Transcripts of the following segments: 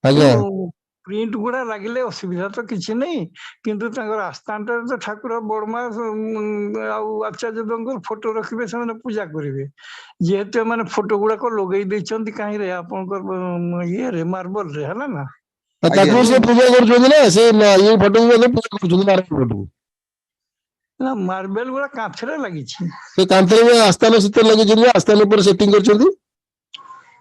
ଆଜ୍ଞା। ପ୍ରିଣ୍ଟ ଗୁଡା ଲାଗିଲେ ଅସୁବିଧା ତ କିଛି ନାହିଁ, କିନ୍ତୁ ତାଙ୍କର ଆସ୍ଥାନଟାରେ ତ ଠାକୁର ବଡମା ଆଉ ଆଚାର୍ଯ୍ୟ ଦେବଙ୍କର ଫଟୋ ରଖିବେ, ସେମାନେ ପୂଜା କରିବେ। ଯେହେତୁ ଏମାନେ ଫଟୋ ଗୁଡାକ ଲଗେଇ ଦେଇଛନ୍ତି କାହିଁରେ ଆପଣଙ୍କର ଇଏରେ ମାର୍ବଲରେ, ହେଲା ନା? ଆଉ ତାକୁ ଆଜ୍ଞା। ସେ ପୂଜା କରୁଛନ୍ତି ନା, ସେ ଇଏ ଫଟୋକୁ ମଧ୍ୟ ପୂଜା କରୁଛନ୍ତି, ମାର୍ବଲ ଫଟୋକୁ। ନା, ମାର୍ବେଲ ଗୁଡା କାନ୍ଥରେ ଲାଗିଛି। ସେ କାନ୍ଥରେ ବି ଆସ୍ଥାନ ସେଥିରେ ଲଗେଇଛନ୍ତି, ଆସ୍ଥାନ ଉପରେ ସେଟିଂ କରିଛନ୍ତି।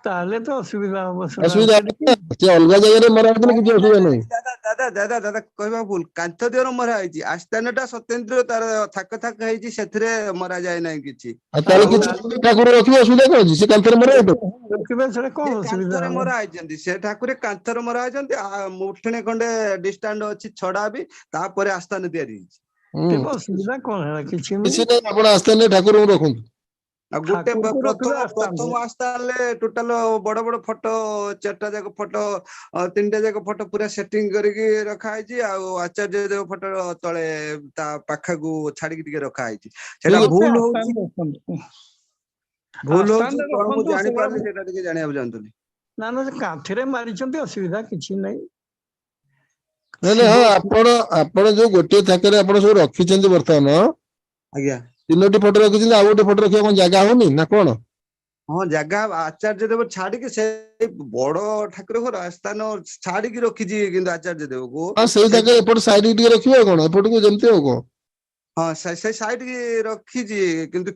ତାହେଲେ ତ ଅସୁବିଧା ହବ ସେଟା। ଅସୁବିଧା ହବ ନା, ସେ ଅଲଗା ଜାଗାରେ ମରା ହେଇଥିଲେ କିଛି ଅସୁବିଧା ନାହିଁ। ଦାଦା, ଦାଦା, ଦାଦା, ଦାଦା, କହିବା ଭୁଲ। କାନ୍ଥ ଦିହରେ ମରା ହେଇଛି, ଆସ୍ଥାନ ଟା ସ୍ୱତନ୍ତ୍ର, ତାର ଥାକ ଥାକ ହେଇଛି, ସେଥିରେ ମରା ଯାଏ ନାହିଁ କିଛି। ଆଉ ତାହେଲେ ଆଉ କିଛି ଠାକୁର ରଖିବେ, ଅସୁବିଧା କଣ ଅଛି? ସେ କାନ୍ଥରେ ମରା ହେଇଥିବ। ରଖିବେ, ସେଟା କଣ ସେ ଅସୁବିଧା କାନ୍ଥରେ ହବ? ମରା ହେଇଛନ୍ତି, ସେ ଠାକୁରେ କାନ୍ଥରେ ମରା ହେଇଛନ୍ତି। ମୁଠଣେ ଖଣ୍ଡେ ଡିଷ୍ଟାନ୍ସ ଅଛି ଛଡା ବି, ତାପରେ ଆସ୍ଥାନ ତିଆରି ହେଇଛି। ତେବେ ଅସୁବିଧା କଣ ହେଲା? କିଛି କିଛି ନାହିଁ। ନାହିଁ, ଆପଣ ଆସ୍ଥାନରେ ଠାକୁରଙ୍କୁ ରଖନ୍ତୁ। ଆଉ ଗୋଟେ ଠାକୁରଙ୍କୁ ପ୍ରଥମ ରଖିବେ ଆସ୍ଥାନରେ। ପ୍ରଥମ ଆସ୍ଥାନରେ ଟୋଟାଲ ବଡ ବଡ ଫଟୋ, ଚାରିଟା ଯାକ ଫଟୋ, ତିନିଟା ଯାକ ଫଟୋ ପୁରା ସେଟିଂ କରିକି ରଖା ହେଇଛି। ଆଉ ଆଚାର୍ଯ୍ୟ ଦେବ ଫଟୋ ତଳେ ତା ପାଖକୁ ଛାଡିକି ଟିକେ ରଖା ହେଇଛି। ସେଟା ଠିକ ଅଛି, ଭୁଲ ହଉଛି, ଆସ୍ଥାନରେ ରଖନ୍ତୁ। ଭୁଲ ହଉଛି ଆସ୍ଥାନରେ କଣ ମୁଁ ରଖନ୍ତୁ ସେଗୁଡା। ଜାଣିପାରିଲି, ସେଇଟା ଟିକେ ଜାଣିବାକୁ ଚାହୁଁଥିଲି। ନା ନା, ସେ କାନ୍ଥରେ ମାରିଛନ୍ତି, ଅସୁବିଧା କିଛି ନାହିଁ। ନାଇଁ ନାଇଁ, ହଁ। ଶିବ ଆପଣ ଯୋଉ ଗୋଟିଏ ଥାକରେ ଆପଣ ସବୁ ରଖିଛନ୍ତି ବର୍ତ୍ତମାନ, ଆଜ୍ଞା। ତିନୋଟି ଫଟୋ ରଖିଛନ୍ତି, ଆଉ ଗୋଟେ ଫଟୋ ରଖିବା କଣ ଜାଗା ହଉନି ନା କଣ? ହଁ, ଜାଗା ଆଚାର୍ଯ୍ୟ ଦେବ ଛାଡିକି, ସେ ବଡ ଠାକୁର ଘର ଆସ୍ଥାନ ଛାଡିକି ରଖିଛି, କିନ୍ତୁ ଆଚାର୍ଯ୍ୟ ଦେବକୁ ହଁ, ସେଇ ସେ ଥାକରେ ଏପଟ ସାଇଡ ଟିକେ ରଖିବେ ଆଉ କଣ, ଏପଟକୁ ଯେମିତି ଆଉ କଣ। ହଁ, ସେ ସାଇଡ କି ରଖିଛି, କିନ୍ତୁ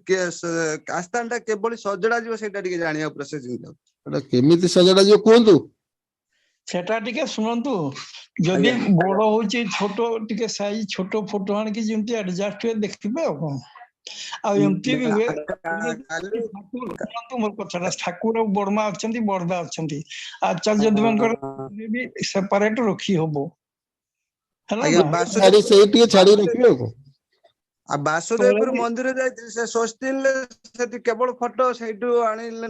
ଆସ୍ଥାନ ଟା କେବଳ ସଜଡା ଯିବ, ସେଇଟା ଟିକେ ଜାଣିବା ପ୍ରୋସେସିଂ। ଏଟା କେମିତି ସଜଡା ଯିବ କୁହନ୍ତୁ। ସେଟା ଟିକେ ଶୁଣନ୍ତୁ, ଯଦି ଆଜ୍ଞା। ବଡ ହଉଛି, ଛୋଟ ଟିକେ ସାଇଜ ଛୋଟ ଫଟୋ ଆଣିକି ଯେମିତି ଆଡଜଷ୍ଟ ହୁଏ ଦେଖିବେ, ଆଉ କଣ। ଆଉ ଏମିତି ବି ହୁଏ। କାଲି ଠାକୁର, ଶୁଣନ୍ତୁ ମୋର କଥାଟା, ଠାକୁର ବଡମା ଅଛନ୍ତି, ବଡଦା ଅଛନ୍ତି, ଆଚାର୍ଯ୍ୟ ଦେବଙ୍କର ବି ସେପାରେଟ ରଖି ହବ, ହେଲା ଆଜ୍ଞା ନା? ଛାଡି ବାସୁଦେବ ସେଇ ଟିକେ ଛାଡି ରଖିବେ ଆଉ କଣ। ଆଉ ତଳେ ବାସୁଦେବପୁର ବି ମନ୍ଦିର ଯାଇଥିଲି, ସେ ସ୍ୱସ୍ତିନରେ ସେଠି କେବଳ ଫଟୋ ସେଇଠୁ ଆଣିଲେ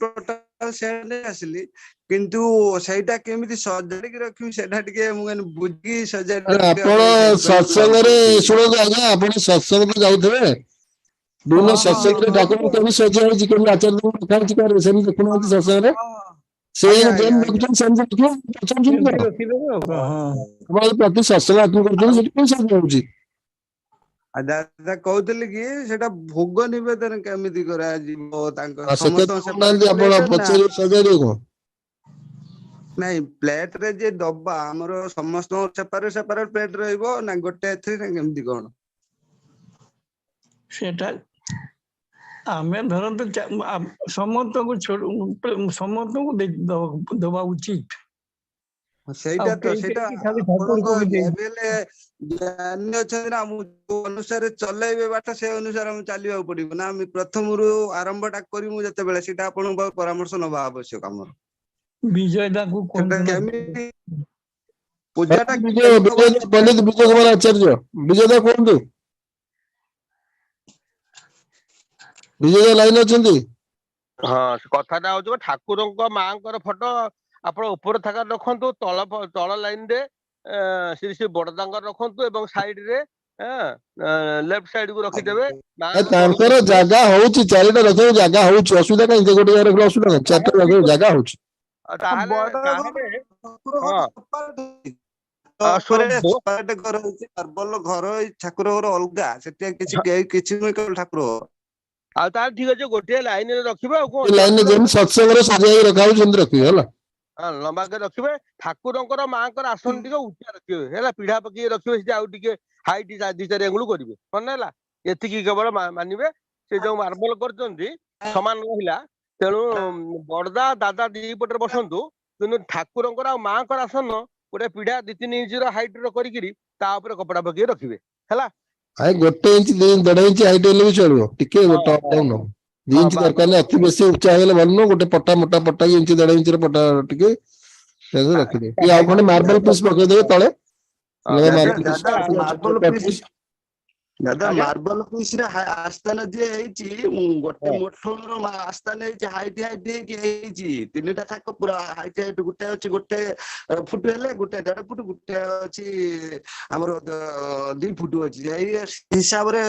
ଟୋଟାଲ ସେଟ୍ ଆସିଲି, କିନ୍ତୁ ସେଇଟା କେମିତି ସଜାଡିକି ରଖିବି ସେଇଟା ଟିକେ ମୁଁ କହିଲି ବୁଝିକି ସଜାଡି ଆରେ ରଖିବା ଆପଣ ପାଇଁ ସେଇଥିପାଇଁ ଫୋନ ସତ୍ସଙ୍ଗରେ କରିଥିଲି। ଶୁଣନ୍ତୁ ଆଜ୍ଞା, ଆପଣ ସତ୍ସଙ୍ଗ ତ ଯାଉଥିବେ ବିଭିନ୍ନ ହଁ ହଁ ସତ୍ସଙ୍ଗରେ, ଠାକୁରଙ୍କୁ କେମିତି ସଜା ହେଇଛି, କେମିତି ଆଚାର୍ଯ୍ୟ ରଖା ହେଇଛି କାହାର, ସେମିତି ଦେଖୁନାହାନ୍ତି ସତ୍ସଙ୍ଗରେ? ସେ ଆଜ୍ଞା ଆଜ୍ଞା ଯେମିତି ଆଜ୍ଞା। ଦେଖୁଛନ୍ତି ସେମିତି ଦେଖିବେ, ପଚାରୁଛନ୍ତି ସେମିତି କଣ? ରଖିଦେବେ ଆଉ କଣ, ହଁ। ଆପଣ ଯଦି ପ୍ରତି ସତ୍ସଙ୍ଗ ଆତ୍ମ କରୁଛନ୍ତି, ଆଉ ସେଠି କେମିତି ସଜା ହଉଛି? ଆଉ ଦାଦା, କହୁଥିଲି କି ସେଟା ଭୋଗ ନିବେଦନ କେମିତି କରାଯିବ ତାଙ୍କ ଆଉ ସେ କଥା ସମସ୍ତଙ୍କ କହୁନାହାନ୍ତି ସେପାରେଟ ଆପଣ ପ୍ଲେଟ ନା? ପଚାରିବେ ସଜାଡିବେ କଣ? ନାଇଁ, ପ୍ଲେଟ ରେ ଯିଏ ଦବା, ଆମର ସମସ୍ତଙ୍କ ସେପାରେଟ ସେପାରେଟ ପ୍ଲେଟ ରହିବ ନା ଗୋଟେ ଏଥିରେ ନା କେମିତି କଣ? ସେଟା ଆମେ ଧରନ୍ତୁ ସମସ୍ତଙ୍କୁ ଛୋଟ ସମସ୍ତଙ୍କୁ ଦବା ଉଚିତ। ଆଉ ସେଇଟା ତ କେହି ସେଇଟା କେହି ଖାଲି ଆପଣଙ୍କ ଠାକୁରଙ୍କୁ ବି ଦେଇ ଲେଭେଲ ଜ୍ଞାନୀ ଅଛନ୍ତି ନା, ମୁଁ ଯୋଉ ଅନୁସାରେ ଚଲେଇବେ ବାଟ ସେ ଅନୁସାରେ ଆମକୁ ଚାଲିବାକୁ ପଡିବ ନା। ଆମେ ପ୍ରଥମରୁ ଆରମ୍ଭ ଟା କରିବୁ ଯେତେବେଳେ, ସେଇଟା ଆପଣଙ୍କ ପାଖରୁ ପରାମର୍ଶ ନବା ଆବଶ୍ୟକ ଆମର। ବିଜୟ ଦାକୁ ସେଟା କୁହନ୍ତୁ ନା। କେମିତି ପୂଜା ଟା ବିଜୟ କେମିତି ହବ? ବିଜୟ, ପଣ୍ଡିତ ବିଜୟ କୁମାର ଆଚାର୍ଯ୍ୟ, ବିଜୟ ଦା କୁହନ୍ତୁ। ବିଜୟ ଦା ଲାଇନ ଅଛନ୍ତି? ହଁ, କଥାଟା ହଉଛି ଠାକୁରଙ୍କ ମାଙ୍କର ଫଟୋ ଆପଣ ଉପର ଥାକରେ ରଖନ୍ତୁ, ତଳ ତଳ ଲାଇନ ରେ ଶ୍ରୀ ଶ୍ରୀ ବଡଦାଙ୍କର ରଖନ୍ତୁ ଏବଂ ସାଇଡ ରେ ଲେଫ୍ଟ ସାଇଡ କୁ ରଖିଦେବେ ଏ ମାଙ୍କ ତଳକୁ ତାଙ୍କର ରଖିଦେବେ। ଜାଗା ହଉଛି, ଚାରିଟା ରଖିବାକୁ ଜାଗା ହଉଛି, ଅସୁବିଧା କାହିଁ? ଗୋଟେ ଜାଗାରେ ରଖିଲେ ଅସୁବିଧା କାହିଁ? ଚାରିଟା ତାହେଲେ ଠିକ ରଖିବାକୁ ଅଛି। ଜାଗା ହଉଛି। ଆଉ ତାହେଲେ ବଡ ତାହେଲେ ଠାକୁର ହଁ ଘର ଆଉ ଶୁଣନ୍ତୁ। ସେପାରେଟ ଘର ହେଇଛି, ମାର୍ବଲ ଘର ଏଇ ଠାକୁର ଘର ଅଲଗା, ସେଠି କିଛି କେହି କିଛି ନୁହେଁ, କେବଳ ଠାକୁର ଘର। ଆଉ ତାହେଲେ ଠିକ ଅଛି, ଗୋଟିଏ ଲାଇନରେ ରଖିବେ ଆଉ କଣ ଏ ଲାଇନରେ ଅଛି? ଯେମିତି ସତ୍ସଙ୍ଗରେ ସଜା ହେଇକି ରଖା ହଉଛି ସେମିତି ରଖିବେ, ହେଲା? ହଁ, ଲମ୍ବା କରି ରଖିବେ। ଠାକୁରଙ୍କର ମାଙ୍କର ଆସନ ଟିକେ ଉଚ୍ଚା ରଖିବେ, ହେଲା? ପିଢା ପକେଇକି ରଖିବେ ସେଠି, ଆଉ ଟିକେ ହାଇଟ ଦି ଚାରି ଆଙ୍ଗୁଳ କରିବେ, ମନେ ହେଲା? ଏତିକି କେବଳ ମାନିବେ। ସେ ଯୋଉ ମାର୍ବଲ କରିଛନ୍ତି ସମାନ ରହିଲା, ତେଣୁ ବଡଦା ଦାଦା ଦି ପଟରେ ବସନ୍ତୁ, କିନ୍ତୁ ଠାକୁରଙ୍କର ଆଉ ମାଙ୍କର ଆସନ ଗୋଟେ ପିଢା 2-3 ଇଞ୍ଚ ର ହାଇଟ ର କରିକିରି ତା ଉପରେ କପଡା ପକେଇକି ରଖିବେ, ହେଲା? ଆଏ ଗୋଟେ ଇଞ୍ଚ ଦେଢ ଇଞ୍ଚ ହାଇଟ୍ ହେଲେ ବି ଚଳିବ ଟିକେ, ଟପ୍ ଡାଉନ ହବ। 2 ହଁ ଇଞ୍ଚ ବାସ୍। ଦରକାର ନାହିଁ, ଅତି ବେଶୀ ଉଚ୍ଚା ହେଇଗଲେ ଭଲ ନୁହଁ। ଗୋଟେ ପଟା, ମୋଟା ପଟା କି ଇଞ୍ଚ ଦେଢ ଇଞ୍ଚର ପଟା ଟିକେ ରଖିଦେବେ କି ଆଉ ଖଣ୍ଡେ ମାର୍ବଲ ପିସ୍ ପକେଇଦେବେ ତଳେ। ଦାଦା ମାର୍ବଲ ପିସ୍ ଦାଦା, ମାର୍ବଲ ପିସ୍ ଦାଦା, ଆଜ୍ଞା। ମାର୍ବଲ ପିସ୍ ରେ ଆସ୍ଥାନ ଯିଏ ହେଇଛି, ଗୋଟେ ମୋଠର ଆସ୍ଥାନ ହେଇଛି, ହାଇଟ ହାଇଟ ହେଇକି ହେଇଛି, ତିନିଟା ଥାକ ପୁରା ହାଇଟ ହାଇଟ। ଗୋଟେ ଅଛି ଗୋଟେ ଫୁଟ ହେଲେ, ଗୋଟେ ଦେଢ ଫୁଟ, ଗୋଟେ ଅଛି ଆମର 2 ଫୁଟ ଅଛି। ଏଇ ହିସାବରେ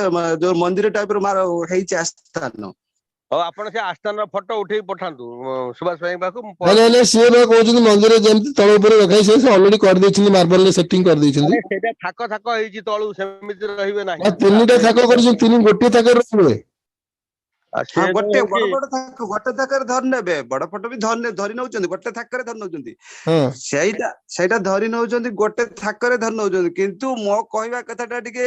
ଯୋଉ ମନ୍ଦିର ଟାଇପ ର ମାର ହେଇଛି ଆସ୍ଥାନ। ହଉ, ଆପଣ ସେ ଆସ୍ଥାନର ଫଟୋ ଉଠେଇ ପଠାନ୍ତୁ ସୁଭାଷ ଭାଇଙ୍କ ପାଖକୁ। ମୁଁ ନାଇଁ ନାଇଁ ନାଇଁ, ସିଏ ବା କହୁଛନ୍ତି ମନ୍ଦିର ଯେମିତି ତଳ ଉପରେ ରଖାଇ, ସେ ଅଲରେଡି କରିଦେଇଛନ୍ତି, ମାର୍ବଲ ରେ ସେଟିଂ କରିଦେଇଛନ୍ତି। ଆରେ ସେଇଟା ଥାକ ଥାକ ହେଇଛି ତଳୁ, ସେମିତି ରହିବେ ନାହିଁ। ନା, ତିନିଟା ଥାକ କରିଛନ୍ତି, ତିନି ଗୋଟିଏ ଥାକରେ ରହିବେ। ଆଉ ହଁ, ସେ ଯୋଉ ଗୋଟେ ବଡ ହଉଛି ବଡ ଥାକ, ଗୋଟେ ଥାକରେ ଧରି ନେବେ। ବଡ ଫଟୋ ବି ଧରି ଧରି ନଉଛନ୍ତି, ଗୋଟେ ଥାକରେ ଧରି ନଉଛନ୍ତି। ସେଇଟା ଧରି ନଉଛନ୍ତି, ଗୋଟେ ଥାକରେ ଧରି ନଉଛନ୍ତି। କିନ୍ତୁ ମୋ କହିବା କଥାଟା ଟିକେ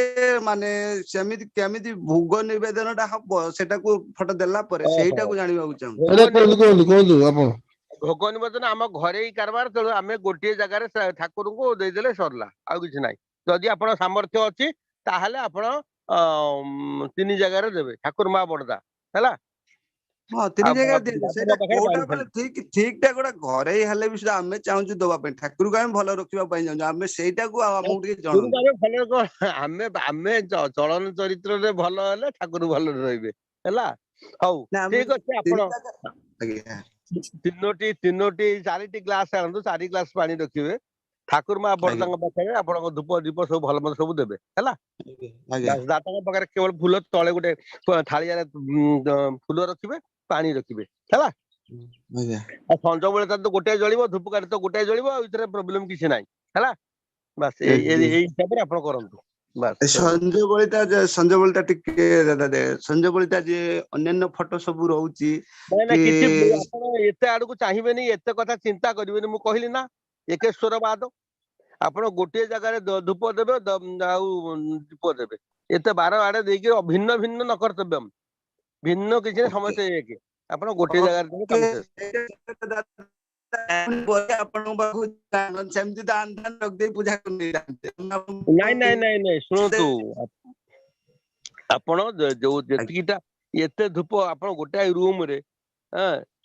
ମାନେ ସେମିତି କେମିତି ଭୋଗ ନିବେଦନ ଟା ହବ, ସେଟାକୁ ଫଟୋ ଦେଲା ପରେ ସେଇଟାକୁ ଜାଣିବାକୁ ଚାହୁଁଛି। ଏଇଟା ଭୋଗ କୁହନ୍ତୁ, କୁହନ୍ତୁ, କୁହନ୍ତୁ ଆପଣ। ଭୋଗ ନିବେଦନ ଆମ ଘରୋଇ କାରବାର, ତେଣୁ ଆମେ ଗୋଟିଏ ଜାଗାରେ ଠାକୁରଙ୍କୁ ଦେଇଦେଲେ ସରିଲା, ଆଉ କିଛି ନାହିଁ। ଯଦି ଆପଣ ସାମର୍ଥ୍ୟ ଅଛି, ତାହେଲେ ଆପଣ ତିନି ଜାଗାରେ ଦେବେ, ଠାକୁର ମା ବଡଦା ହେଲା। ହଁ, ତିନି ଆଉ ଜାଗାରେ ଦିଅନ୍ତୁ। ଆପଣଙ୍କ ସେଇଟା ପାଖରେ କୋଉଟା ପାଣି ମାନେ ଫାଣି ଠିକ ଠିକ ଟା ଗୋଟେ ଘରେଇ ହେଲେ ବି ସୁଦ୍ଧା ଆମେ ଚାହୁଁଛୁ ଦବା ପାଇଁ, ଠାକୁରକୁ ଆମେ ଭଲ ରଖିବା ପାଇଁ ଚାହୁଁଛୁ ଆମେ ସେଇଟାକୁ। ଆଉ ଆମକୁ ଟିକେ ଠାକୁରଙ୍କୁ ଜଣାନ୍ତୁ। ଆମେ ଭଲ କଣ, ଆମେ ଚଳନ ଚରିତ୍ରରେ ଭଲ ହେଲେ ଠାକୁର ଭଲରେ ରହିବେ। ହେଲା, ହଉ। ନା, ଆମେ ଠିକ ଅଛି, ଆପଣ ତିନି ଜାଗା, ଆଜ୍ଞା। ତିନୋଟି ଚାରିଟି ଗ୍ଲାସ ଆଣନ୍ତୁ, ଚାରି ଗ୍ଲାସ ପାଣି ରଖିବେ ଠାକୁର ମା ବଡଦାଙ୍କ ପାଖରେ। ଆପଣଙ୍କ ଧୂପ ଦୀପ ସବୁ ଭଲ ମନ୍ଦ ସବୁ ଦେବେ, ହେଲା। ଆଜ୍ଞା। ଦାଦାଙ୍କ ପାଖରେ କେବଳ ଫୁଲ, ତଳେ ଗୋଟେ ଥାଳିଆରେ ଫୁଲ ରଖିବେ, ପାଣି ରଖିବେ, ହେଲା। ଆଜ୍ଞା। ଆଉ ସଞ୍ଜ ବେଳେ ତ ଗୋଟାଏ ଜଳିବ, ଧୂପକାଠି ତ ଗୋଟାଏ ଜଳିବ, ଆଉ ଏଥିରେ ପ୍ରୋବ୍ଲେମ କିଛି ନାହିଁ, ହେଲା। ବାସ୍, ଏଇ ଏଇ ହିସାବରେ ଆପଣ କରନ୍ତୁ, ବାସ୍। ସଞ୍ଜ ବଳିତା, ସଞ୍ଜ ବଳିତା ଟିକେ ଦାଦା ଦେ, ସଞ୍ଜ ବଳିତା ଯେ ଅନ୍ୟାନ୍ୟ ଫଟୋ ସବୁ ରହୁଛି ନାଇଁ ନାଇଁ କି କିଛି ଆପଣ ଏତେ ଆଡକୁ ଚାହିଁବେନି, ଏତେ କଥା ଚିନ୍ତା କରିବେନି। ମୁଁ କହିଲି ନା, ଏକେଶ୍ୱରବାଦ। ଆପଣ ଗୋଟିଏ ଜାଗାରେ ଧୂପ ଦେବେ ଆଉ ଦୀପ ଦେବେ। ଏତେ ବାର ଆଡେ ଦେଇକି ଭିନ୍ନ ଭିନ୍ନ ନ କର୍ତ୍ତବ୍ୟମ, ଭିନ୍ନ କିଛି ନାହିଁ, ସମସ୍ତେ ଏକ। ଆପଣ ଗୋଟିଏ ଜାଗାରେ ଦେବେ, କାମ ଶେଷ। ଆପଣଙ୍କ ପାଖକୁ ସେମିତି ତ ଆନ୍ଧାନ ରଖିଦେଇ ପୂଜା କରିନେଇଥାନ୍ତେ। ନାଇଁ ନାଇଁ ନାଇଁ ନାଇଁ, ଶୁଣନ୍ତୁ, ଆପଣ ଯୋଉ ଯେତିକିଟା ଏତେ ଧୂପ ଆପଣ ଗୋଟାଏ ରୁମ ରେ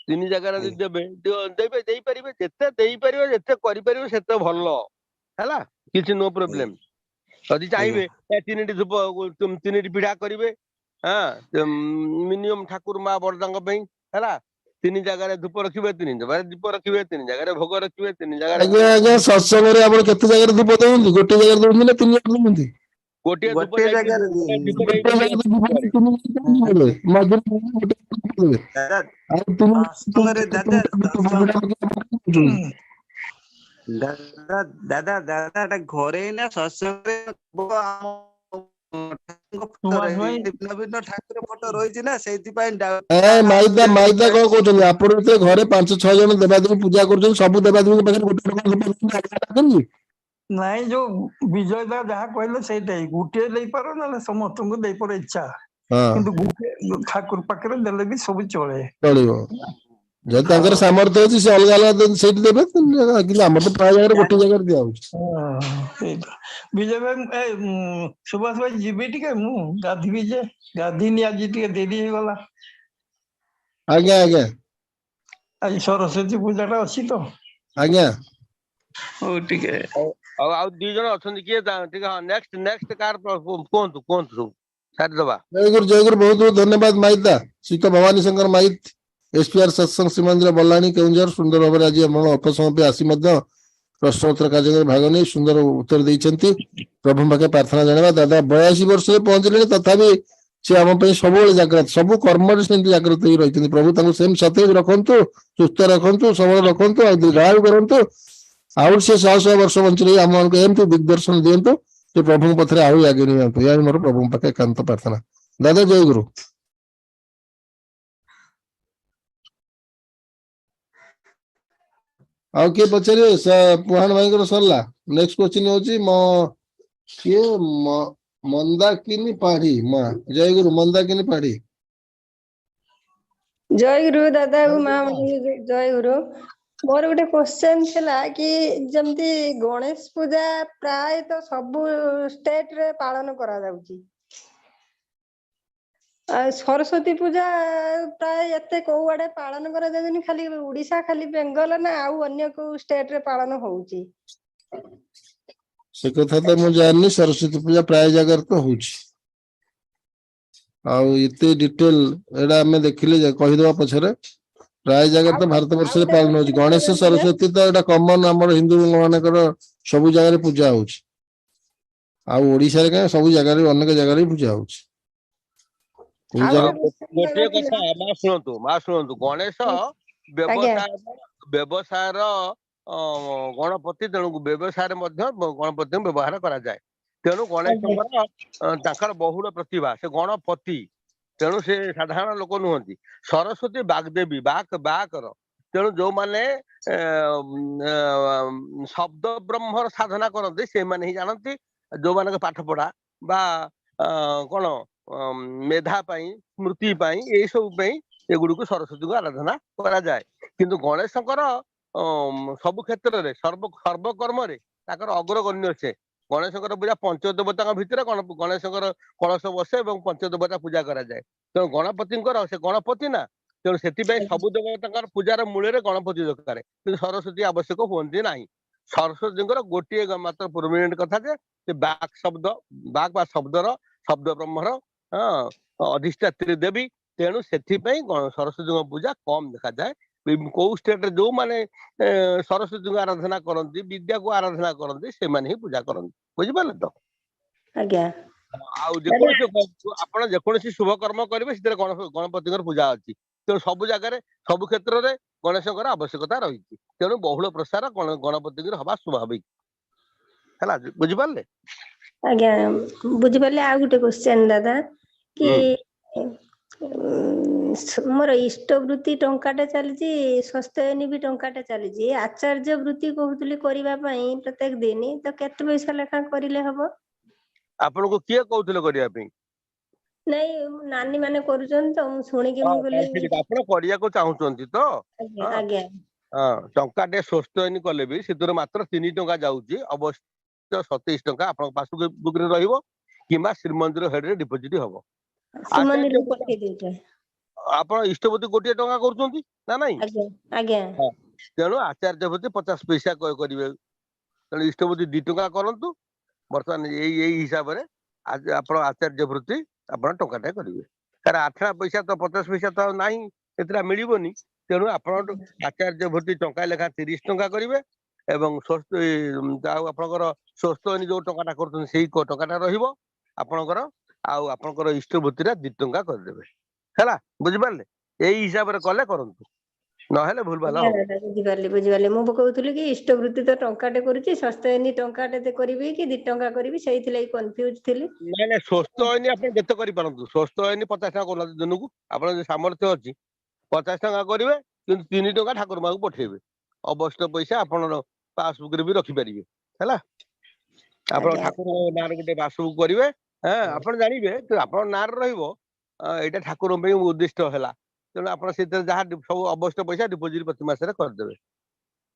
ତିନି ଜାଗାରେ ଯଦି ଦେବେ, ଦେବେ, ଦେଇପାରିବେ, ଯେତେ ଦେଇପାରିବେ, ଯେତେ କରିପାରିବେ ସେତେ ଭଲ ହେଲା, କିଛି ନୋ ପ୍ରୋବ୍ଲେମ। ଯଦି ଚାହିଁବେ ତିନିଟି ଧୂପ, ତିନିଟି ପିଢା କରିବେ, ହଁ, ମିନିମମ୍ ଠାକୁର ମା ବରଦାଙ୍କ ପାଇଁ, ହେଲା। ତିନି ଜାଗାରେ ଧୂପ ରଖିବେ, ତିନି ଜାଗାରେ ଦୀପ ରଖିବେ, ତିନି ଜାଗାରେ ଭୋଗ ରଖିବେ, ତିନି ଜାଗାରେ। ଆଜ୍ଞା ଆଜ୍ଞା, ସତ୍ସଙ୍ଗରେ ଆପଣ କେତେ ଜାଗାରେ ଧୂପ ଦଉଛନ୍ତି? ଗୋଟେ ଜାଗାରେ ଦଉଛନ୍ତି ନା ତିନି ଜାଗାରେ ଦଉଛନ୍ତି? ଗୋଟିଏ ଧୂପ ଗୋଟିଏ ଯାଇକି ଜାଗାରେ ଦୀପ ଗୋଟେ ଯାଇକି ଜାଗାରେ ଧୂପ ତିନି ଜାଗାରେ ଦେବେ, ମଝିରେ ଗୋଟେ ଧୂପ ଦେବେ। ଦାଦା, ଆଉ ତିନି ସତ୍ସଙ୍ଗରେ ଦାଦା ସତ୍ସଙ୍ଗ ଦଉଛନ୍ତି। ଦାଦା ଦାଦା ଦାଦା, ଏଟା ଘରେ ନା ସତ୍ସଙ୍ଗରେ ଆମ ଠାକୁରଙ୍କ ଫଟୋ ସୁଭାଷ ଭାଇ। ଭିନ୍ନ ଭିନ୍ନ ଠାକୁର ଫଟୋ ରହିଛି ନା, ସେଇଥିପାଇଁ ଏ ମାଇଦା ମାଇଦା, କଣ କହୁଛନ୍ତି ଆପଣ? ଯେତେବେଳେ ଘରେ ପାଞ୍ଚ ଛଅ ଜଣ ଦେବାଦେବୀ ପୂଜା କରୁଛନ୍ତି, ସବୁ ଦେବାଦେବୀଙ୍କ ପାଖରେ ଗୋଟେ ଗୋଟେ ଧୂପ ଦଉଛନ୍ତି, ଅଲଗା ଅଲଗା? ନାଇଁ, ଯୋଉ ବିଜୟ ଦା ଯାହା କହିଲେ ସେଇଟା ହିଁ। ଗୋଟିଏ ଦେଇପାର, ନହେଲେ ସମସ୍ତଙ୍କୁ ଦେଇପାର, ଇଚ୍ଛା। କିନ୍ତୁ ଗୋଟିଏ ଠାକୁର ପାଖରେ ଦେଲେ ବି ସବୁ ଚଳେ। ଚଳିବ। ଯଦି ତାଙ୍କର ସାମର୍ଥ୍ୟ ଅଛି, ସେ ଅଲଗା ଅଲଗା ସେଇଠି ଦେବେ। କିନ୍ତୁ ଆମର ତ ପ୍ରାୟ ଜାଗାରେ ଗୋଟେ ଜାଗାରେ ଦିଆ ହଉଛି। ହଁ, ସେଇଟା। ବିଜୟ ଭାଇ, ଏ ସୁଭାଷ ଭାଇ, ଯିବି ଟିକେ, ମୁଁ ଗାଧିବି ଯେ ଗାଧିନି, ଆଜି ଟିକେ ଡେରି ହେଇଗଲା। ଆଜ୍ଞା ଆଜ୍ଞା। ଆଜି ସରସ୍ୱତୀ ପୂଜାଟା ଅଛି ତ। ଆଜ୍ଞା। ହଉ ଟିକେ। ଆଉ ଆଉ ଦି ଜଣ ଅଛନ୍ତି, କିଏ ଟିକେ, ହଁ, ନେକ୍ସଟ ନେକ୍ସଟ କାର କୁହନ୍ତୁ, କୁହନ୍ତୁ, ସବୁ ସାରିଦବା। ଜୟଗୁରୁ, ଜୟଗୁରୁ। ବହୁତ ବହୁତ ଧନ୍ୟବାଦ ମାଇଦା। ଶ୍ରୀତ ଭବାନୀ ଶଙ୍କର ମାଇତ, ଏସପିଆର ସତ୍ସଙ୍ଗ ଶ୍ରୀମନ୍ଦିର, ବଲାଣୀ, କେଉଁଝର, ସୁନ୍ଦର ଭାବରେ ଆଜି ଆପଣ ଅଳ୍ପ ସମୟ ପାଇଁ ଆସି ମଧ୍ୟ ପ୍ରଶ୍ନୋତ୍ତର କାର୍ଯ୍ୟକ୍ରମରେ ଭାଗ ନେଇ ସୁନ୍ଦର ଉତ୍ତର ଦେଇଛନ୍ତି। ପ୍ରଭୁଙ୍କ ପାଖରେ ପ୍ରାର୍ଥନା ଜଣାଇବା। ଦାଦା 82 ବର୍ଷରେ ପହଞ୍ଚିଲେଣି, ତଥାପି ସେ ଆମ ପାଇଁ ସବୁବେଳେ ଜାଗ୍ରତ, ସବୁ କର୍ମରେ ସେମିତି ଜାଗ୍ରତ ହେଇ ରହିଛନ୍ତି। ପ୍ରଭୁ ତାଙ୍କୁ ସେମିତି ସତେଜ ରଖନ୍ତୁ, ସୁସ୍ଥ ରଖନ୍ତୁ, ସବଳ ରଖନ୍ତୁ ଆଉ ଦୀର୍ଘାୟୁ କରନ୍ତୁ। ଆହୁରି ସେ ଶହ ଶହ ବର୍ଷ ବଞ୍ଚି ରହି ଆମମାନଙ୍କୁ ଏମିତି ଦିଗ୍ଦର୍ଶନ ଦିଅନ୍ତୁ, ସେ ପ୍ରଭୁଙ୍କ ପଥରେ ଆହୁରି ଆଗେଇ ନିଅନ୍ତୁ। ଏହା ମୋର ପ୍ରଭୁଙ୍କ ପାଖେ ଏକାନ୍ତ ପ୍ରାର୍ଥନା। ଦାଦା, ଜୟ ଗୁରୁ। ଆଉ କିଏ ପଚାରିବେ? ପୁହାଣ ଭାଇଙ୍କର ସରିଲା। ନେକ୍ସଟ କ୍ୱେଶ୍ଚିନ୍ ହଉଛି ମ କିଏ ମନ୍ଦାକିନୀ ପାଢୀ ମା। ଜୟ ଗୁରୁ ମନ୍ଦାକିନୀ ପାଢୀ। ଜୟ ଗୁରୁ ଦାଦା, ମା, ଜୟ ଗୁରୁ। ମୋର ଗୋଟେ କ୍ୱେଶ୍ଚନ ଥିଲା କି ଯେମିତି ଗଣେଶ ପୂଜା ପ୍ରାୟତଃ ସବୁ ଷ୍ଟେଟ ରେ ପାଳନ କରାଯାଉଛି, ଆଉ ସରସ୍ଵତୀ ପୂଜା ପ୍ରାୟ ଏତେ କୋଉ ଆଡେ ପାଳନ କରାଯାଉନି, ଖାଲି ଓଡିଶା, ଖାଲି ବେଙ୍ଗଲ, ନା ଆଉ ଅନ୍ୟ କୋଉ ଷ୍ଟେଟ ରେ ପାଳନ ହଉଛି? ସେ କଥା ତ ମୁଁ ଜାଣିନି। ସରସ୍ଵତୀ ପୂଜା ପ୍ରାୟ ଜାଗାରେ ତ ହଉଛି। ଆଉ ଏତେ ଡିଟେଲ ଏଇଟା ଆମେ ଦେଖିଲେ କହିଦବା ପଛରେ। ପ୍ରାୟ ଜାଗାରେ ତ ଆଉ ଭାରତ ଆଉ ବର୍ଷରେ ଗୋଟେ ପାଳନ ହଉଛି। କ୍ୱେଶ୍ଚନ ଗଣେଶ ଥିଲା। ସରସ୍ଵତୀ ତ ଏଇଟା କମନ, ଆମର ହିନ୍ଦୁ ମାନଙ୍କର ସବୁ ଜାଗାରେ ପୂଜା ହଉଛି। ଆଉ ଓଡିଶାରେ କାଇଁ, ସବୁ ଜାଗାରେ, ଅନେକ ଜାଗାରେ ବି ପୂଜା ହଉଛି। ଆଉ ଗୁରୁଜନ ଗୋଟେ କ୍ୱେଶ୍ଚନ ଗୋଟିଏ ଦାଦା ଥିଲା। କଥା ମା ଶୁଣନ୍ତୁ, ମା ଶୁଣନ୍ତୁ, ଗଣେଶ ଆଜ୍ଞା। ବ୍ୟବସାୟ ବ୍ୟବସାୟର ଅ ଗଣପତି, ତେଣୁ ବ୍ୟବସାୟରେ ମଧ୍ୟ ଗଣପତିଙ୍କୁ ବ୍ୟବହାର କରାଯାଏ। ତେଣୁ ଆଜ୍ଞା। ଗଣେଶଙ୍କର ତାଙ୍କର ବହୁଳ ପ୍ରତିଭା, ସେ ଗଣପତି, ତେଣୁ ସେ ସାଧାରଣ ଲୋକ ନୁହନ୍ତି। ସରସ୍ଵତୀ ବାଗଦେବୀ, ବାକ ବାକର, ତେଣୁ ଯୋଉମାନେ ଶବ୍ଦ ବ୍ରହ୍ମର ସାଧନା କରନ୍ତି ସେମାନେ ହିଁ ଜାଣନ୍ତି। ଯୋଉମାନଙ୍କ ପାଠ ପଢା ବା କଣ ମେଧା ପାଇଁ, ସ୍ମୃତି ପାଇଁ, ଏଇ ସବୁ ପାଇଁ ଏଗୁଡିକୁ ସରସ୍ଵତୀଙ୍କୁ ଆରାଧନା କରାଯାଏ। କିନ୍ତୁ ଗଣେଶଙ୍କର ସବୁ କ୍ଷେତ୍ରରେ ସର୍ବ ସର୍ବକର୍ମରେ ତାଙ୍କର ଅଗ୍ରଗଣ୍ୟ ସେ। ଗଣେଶଙ୍କର ପୂଜା ପଞ୍ଚ ଦେବତାଙ୍କ ଭିତରେ ଗଣେଶଙ୍କର କଳସ ବସେ ଏବଂ ପଞ୍ଚ ଦେବତା ପୂଜା କରାଯାଏ। ତେଣୁ ଗଣପତିଙ୍କର ସେ ଗଣପତି ନା, ତେଣୁ ସେଥିପାଇଁ ସବୁ ଦେବତାଙ୍କର ପୂଜାର ମୂଳରେ ଗଣପତି ଦରକାର, କିନ୍ତୁ ସରସ୍ଵତୀ ଆବଶ୍ୟକ ହୁଅନ୍ତି ନାହିଁ। ସରସ୍ଵତୀଙ୍କର ଗୋଟିଏ ମାତ୍ର ପରମାନେଣ୍ଟ କଥା ଯେ ସେ ବାକ୍ ଶବ୍ଦ, ବାକ୍ ବା ଶବ୍ଦର, ଶବ୍ଦ ବ୍ରହ୍ମର ଅଧିଷ୍ଠାତ୍ରୀ ଦେବୀ। ତେଣୁ ସେଥିପାଇଁ ସରସ୍ଵତୀଙ୍କ ପୂଜା କମ ଦେଖାଯାଏ। କୋଉ ଷ୍ଟେଟରେ ଯୋଉମାନେ ସରସ୍ଵତୀଙ୍କୁ ଆରାଧନା କରନ୍ତି, ବିଦ୍ୟାକୁ ଆରାଧନା କରନ୍ତି, ସେମାନେ ହିଁ ପୂଜା କରନ୍ତି। ବୁଝିପାରିଲେ ତ? ଆଜ୍ଞା ଆଉ ଦାଦା। ଯେକୌଣସି ଆପଣ ଯେକୌଣସି ଶୁଭ କର୍ମ କରିବେ, ସେଥିରେ ଗଣପତିଙ୍କର ପୂଜା ଅଛି। ତେଣୁ ସବୁ ଜାଗାରେ, ସବୁ କ୍ଷେତ୍ରରେ ଗଣେଶଙ୍କର ଆବଶ୍ୟକତା ରହିଛି। ତେଣୁ ବହୁଳ ପ୍ରସାର ଗଣପତିଙ୍କର ହବା ସ୍ୱାଭାବିକ ହେଲା। ବୁଝିପାରିଲେ? ଆଜ୍ଞା, ବୁଝିପାରିଲେ। ଆଉ ଗୋଟେ କ୍ୱେଶ୍ଚନ ଦାଦା କି ହୁଁ। ମୋର ଇଷ୍ଟ ବୃତ୍ତି ଟଙ୍କାଟା ଚାଲିଛି, ସ୍ୱସ୍ତୟନୀ ବି ଟଙ୍କାଟା ଚାଲିଛି, ଆଚାର୍ଯ୍ୟ ବୃତ୍ତି କହୁଥିଲି କରିବା ପାଇଁ ପ୍ରତ୍ୟେକ ଦିନ, ତ କେତେ ପଇସା ଲେଖା କରିଲେ ହବ? ଆପଣଙ୍କୁ କିଏ କହୁଥିଲେ କରିବା ପାଇଁ? ନାଇଁ, ନାନୀ ମାନେ କରୁଛନ୍ତି ତ ମୁଁ ଶୁଣିକି ହଁ, ମୁଁ ତାହେଲେ କହିଲି। ଠିକ ଅଛି। ଆପଣ କରିବାକୁ ଚାହୁଁଛନ୍ତି ତ? ଆଜ୍ଞା। ହଁ। ଆଜ୍ଞା। ହଁ, ଟଙ୍କା ଟେ ସ୍ୱସ୍ତୟନୀ କଲେ ବି ସେଥିରୁ ମାତ୍ର 3 ଟଙ୍କା ଯାଉଛି, ଅବଶ୍ୟ 27 ଟଙ୍କା ଆପଣଙ୍କ ପାସବୁକ୍ ବୁକ୍ ରେ ରହିବ କିମ୍ବା ଶ୍ରୀମନ୍ଦିର ହେଡ ରେ ଡିପୋଜିଟ ହବ। ଆଚାର୍ଯ୍ୟ ଶ୍ରୀମନ୍ଦିରକୁ ପଠେଇ ଦଉଛ। ଆପଣ ଇଷ୍ଟବୃତ୍ତି 1 ଟଙ୍କା କରୁଛନ୍ତି ନା ନାଇଁ? ଆଜ୍ଞା, ଆଜ୍ଞା। ହଁ, ତେଣୁ ଆଚାର୍ଯ୍ୟ ବୃତ୍ତି 50 ପଇସା କରିବେ। ତେଣୁ ଇଷ୍ଟବୃତ୍ତି 2 ଟଙ୍କା କରନ୍ତୁ ବର୍ତ୍ତମାନ ଏଇ ଏଇ ହିସାବରେ। ଆପଣ ଆଚାର୍ଯ୍ୟ ବୃତ୍ତି ଆପଣ ଟଙ୍କାଟେ କରିବେ, କାରଣ ଆଠଣା ପଇସା ତ 50 ପଇସା ତ ଆଉ ନାହିଁ, ସେଥିରେ ମିଳିବନି। ତେଣୁ ଆପଣ ଆଚାର୍ଯ୍ୟ ବୃତ୍ତି ଟଙ୍କା ଲେଖା 30 ଟଙ୍କା କରିବେ ଏବଂ ଆଉ ଆପଣଙ୍କର ସ୍ୱସ୍ତୟନୀ ଯୋଉ ଟଙ୍କାଟା କରୁଛନ୍ତି ସେଇ ଟଙ୍କାଟା ରହିବ ଆପଣଙ୍କର, ଆଉ ଆପଣଙ୍କର ଇଷ୍ଟବୃତ୍ତିଟା 2 ଟଙ୍କା କରିଦେବେ। ହେଲା, ବୁଝିପାରିଲେ? ଏଇ ହିସାବରେ କଲେ କରନ୍ତୁ, ନହେଲେ ଭୁଲ ଭାଲ ଆଜ୍ଞା ହବ। ଦାଦା, ବୁଝିପାରିଲି, ବୁଝିପାରିଲି। ମୁଁ କହୁଥିଲି କି ଇଷ୍ଟବୃତ୍ତି ତ ଟଙ୍କାଟେ କରୁଛି, ସ୍ୱସ୍ତୟନୀ ଟଙ୍କାଟେ କରିବି କି 2 ଟଙ୍କା କରିବି, ସେଇଥିଲାଗି କନଫ୍ୟୁଜ ଥିଲି। ନାଇଁ ନାଇଁ, ସ୍ୱସ୍ତୟନୀ ଆପଣ ଯେତେ କରିପାରନ୍ତୁ। ସ୍ୱସ୍ତୟନୀ 50 ଟଙ୍କା କରୁନାହାନ୍ତି ଦିନକୁ, ଆପଣ ଯଦି ସାମର୍ଥ୍ୟ ଅଛି 50 ଟଙ୍କା କରିବେ, କିନ୍ତୁ 3 ଟଙ୍କା ଠାକୁର ପାଖକୁ ପଠେଇବେ। ଅବଶିଷ୍ଟ ପଇସା ଆପଣ ପାସବୁକ୍ ରେ ବି ରଖିପାରିବେ। ହେଲା, ଆପଣ ଆଜ୍ଞା। ଠାକୁରଙ୍କ ନାଁରେ ଗୋଟେ ପାସବୁକ୍ କରିବେ। ହଁ, ଆପଣ ଜାଣିବେ ତ ଆପଣଙ୍କ ନାଁରେ ରହିବ, ଏଇଟା ଠାକୁରଙ୍କ ପାଇଁ ଉଦ୍ଦିଷ୍ଟ ହେଲା। ତେଣୁ ଆପଣ ସେଥିରେ ଯାହା ସବୁ ଅବଶିଷ୍ଟ ପଇସା ଡିପୋଜିଟ ପ୍ରତି ମାସରେ କରିଦେବେ।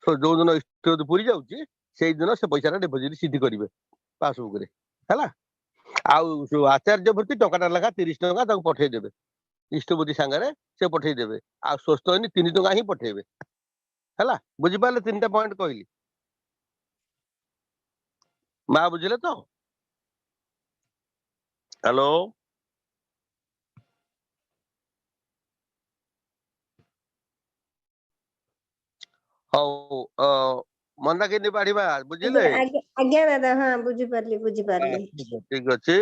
ଯୋଉ ଦିନ ଇଷ୍ଟ ପୁରି ଯାଉଛି, ସେଇଦିନ ସେ ପଇସାଟା ଡିପୋଜିଟ ସିଧି କରିବେ ପାସବୁକ୍ ରେ। ହେଲା, ଆଉ ଯୋଉ ଆଚାର୍ଯ୍ୟ ବୃତ୍ତି ଟଙ୍କାଟା ଲେଖା 30 ଟଙ୍କା ତାକୁ ପଠେଇଦେବେ, ଇଷ୍ଟବୃତ୍ତି ସାଙ୍ଗରେ ସେ ପଠେଇଦେବେ। ଆଉ ସ୍ୱସ୍ତୟନୀ 3 ଟଙ୍କା ହିଁ ପଠେଇବେ। ହେଲା, ବୁଝିପାରିଲେ? ତିନିଟା ପଏଣ୍ଟ କହିଲି ମା, ବୁଝିଲେ ତ? ହ୍ୟାଲୋ। ହଉ, ମନ୍ଦାକିନୀ ପାଢିବା, ଆଜ୍ଞା। ବୁଝିଲେ? ଆଜ୍ଞା, ଆଜ୍ଞା ଦାଦା, ହଁ, ବୁଝିପାରିଲି, ବୁଝିପାରିଲି। ଠିକ ଅଛି।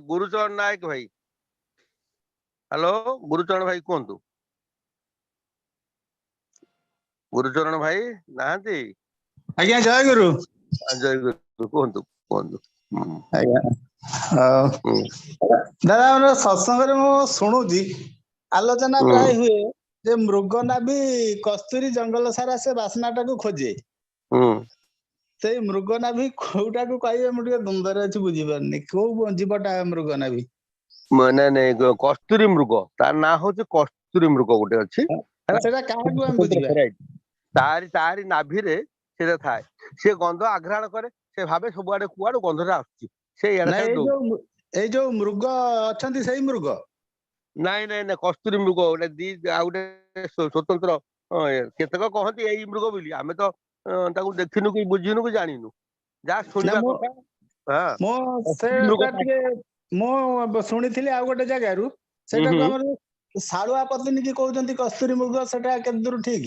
ଗୁରୁଚରଣ ନାୟକ ଭାଇ, ହ୍ୟାଲୋ, ଗୁରୁଚରଣ ଭାଇ କୁହନ୍ତୁ। ଗୁରୁଚରଣ ଭାଇ ନାହାନ୍ତି? ଆଜ୍ଞା, ଜୟ ଗୁରୁ। ଜୟ ଗୁରୁ, କୁହନ୍ତୁ, କୁହନ୍ତୁ। ହୁଁ। ଆଜ୍ଞା, ଆଉ ଦାଦା, ଆମର ସତ୍ସଙ୍ଗରେ ମୁଁ ଶୁଣୁଛି, ଆଲୋଚନା ପ୍ରାୟ ହୁଏ ଯେ ମୃଗ ନାଭି କସ୍ତୁରୀ ଜଙ୍ଗଲ ସାରା ସେ ବାସ୍ନାଟାକୁ ଖୋଜେ। ସେଇ ମୃଗ ନାଭି କୋଉଟାକୁ କହିବେ? ମୁଁ ଟିକେ ଦ୍ୱନ୍ଦ୍ୱରେ ଅଛି, ବୁଝିପାରୁନି କୋଉ ଜୀବଟା ମୃଗ ନାଭି। ନାଇଁ ନାଇଁ, କସ୍ତୁରୀ ମୃଗ, ତାର ନାଁ ହଉଛି କସ୍ତୁରୀ ମୃଗ ଗୋଟେ ଅଛି, ହେଲା? ସେଟା କାହାକୁ ଆମେ ବୁଝିବା? ତାରି ତାରି ନାଭିରେ ସେଟା ଥାଏ। ସେ ଗନ୍ଧ ଆଘ୍ରାଣ କରେ, ସେ ଭାବେ ସବୁଆଡେ କୁଆଡୁ ଗନ୍ଧଟା ଆସୁଛି, ସେ ଇଆଡେ ନାଇଁ, ସିଆଡେ ଏଇ ଦୌଡେ। ଯୋଉ ମୃଗ ଅଛନ୍ତି, ସେଇ ମୃଗ? ନାଇଁ ନାଇଁ ନାଇଁ, କସ୍ତୁରୀ ମୃଗ ଗୋଟେ ଦି ଆଉ ଗୋଟେ ସ୍ୱତନ୍ତ୍ର। କେତେକ କହନ୍ତି ଏଇ ମୃଗ ବୋଲି, ଆମେ ତ ତାକୁ ଦେଖିନୁ କି ବୁଝିନୁ କି ଜାଣିନୁ, ଯାହା ନା, ଶୁଣିବା ମୁଁ କଥା। ହଁ, ମୁଁ କସ୍ତୁରୀ ମୃଗ। ସେଟା ଟିକେ ମୁଁ ଶୁଣିଥିଲି ଆଉ ଗୋଟେ ଜାଗାରୁ, ସେଇଟାକୁ ଆମର ଶାଳୁଆ ପତ୍ନୀ କି କହୁଛନ୍ତି କସ୍ତୁରୀ ମୃଗ, ସେଟା କେତେ ଦୂର ଠିକ?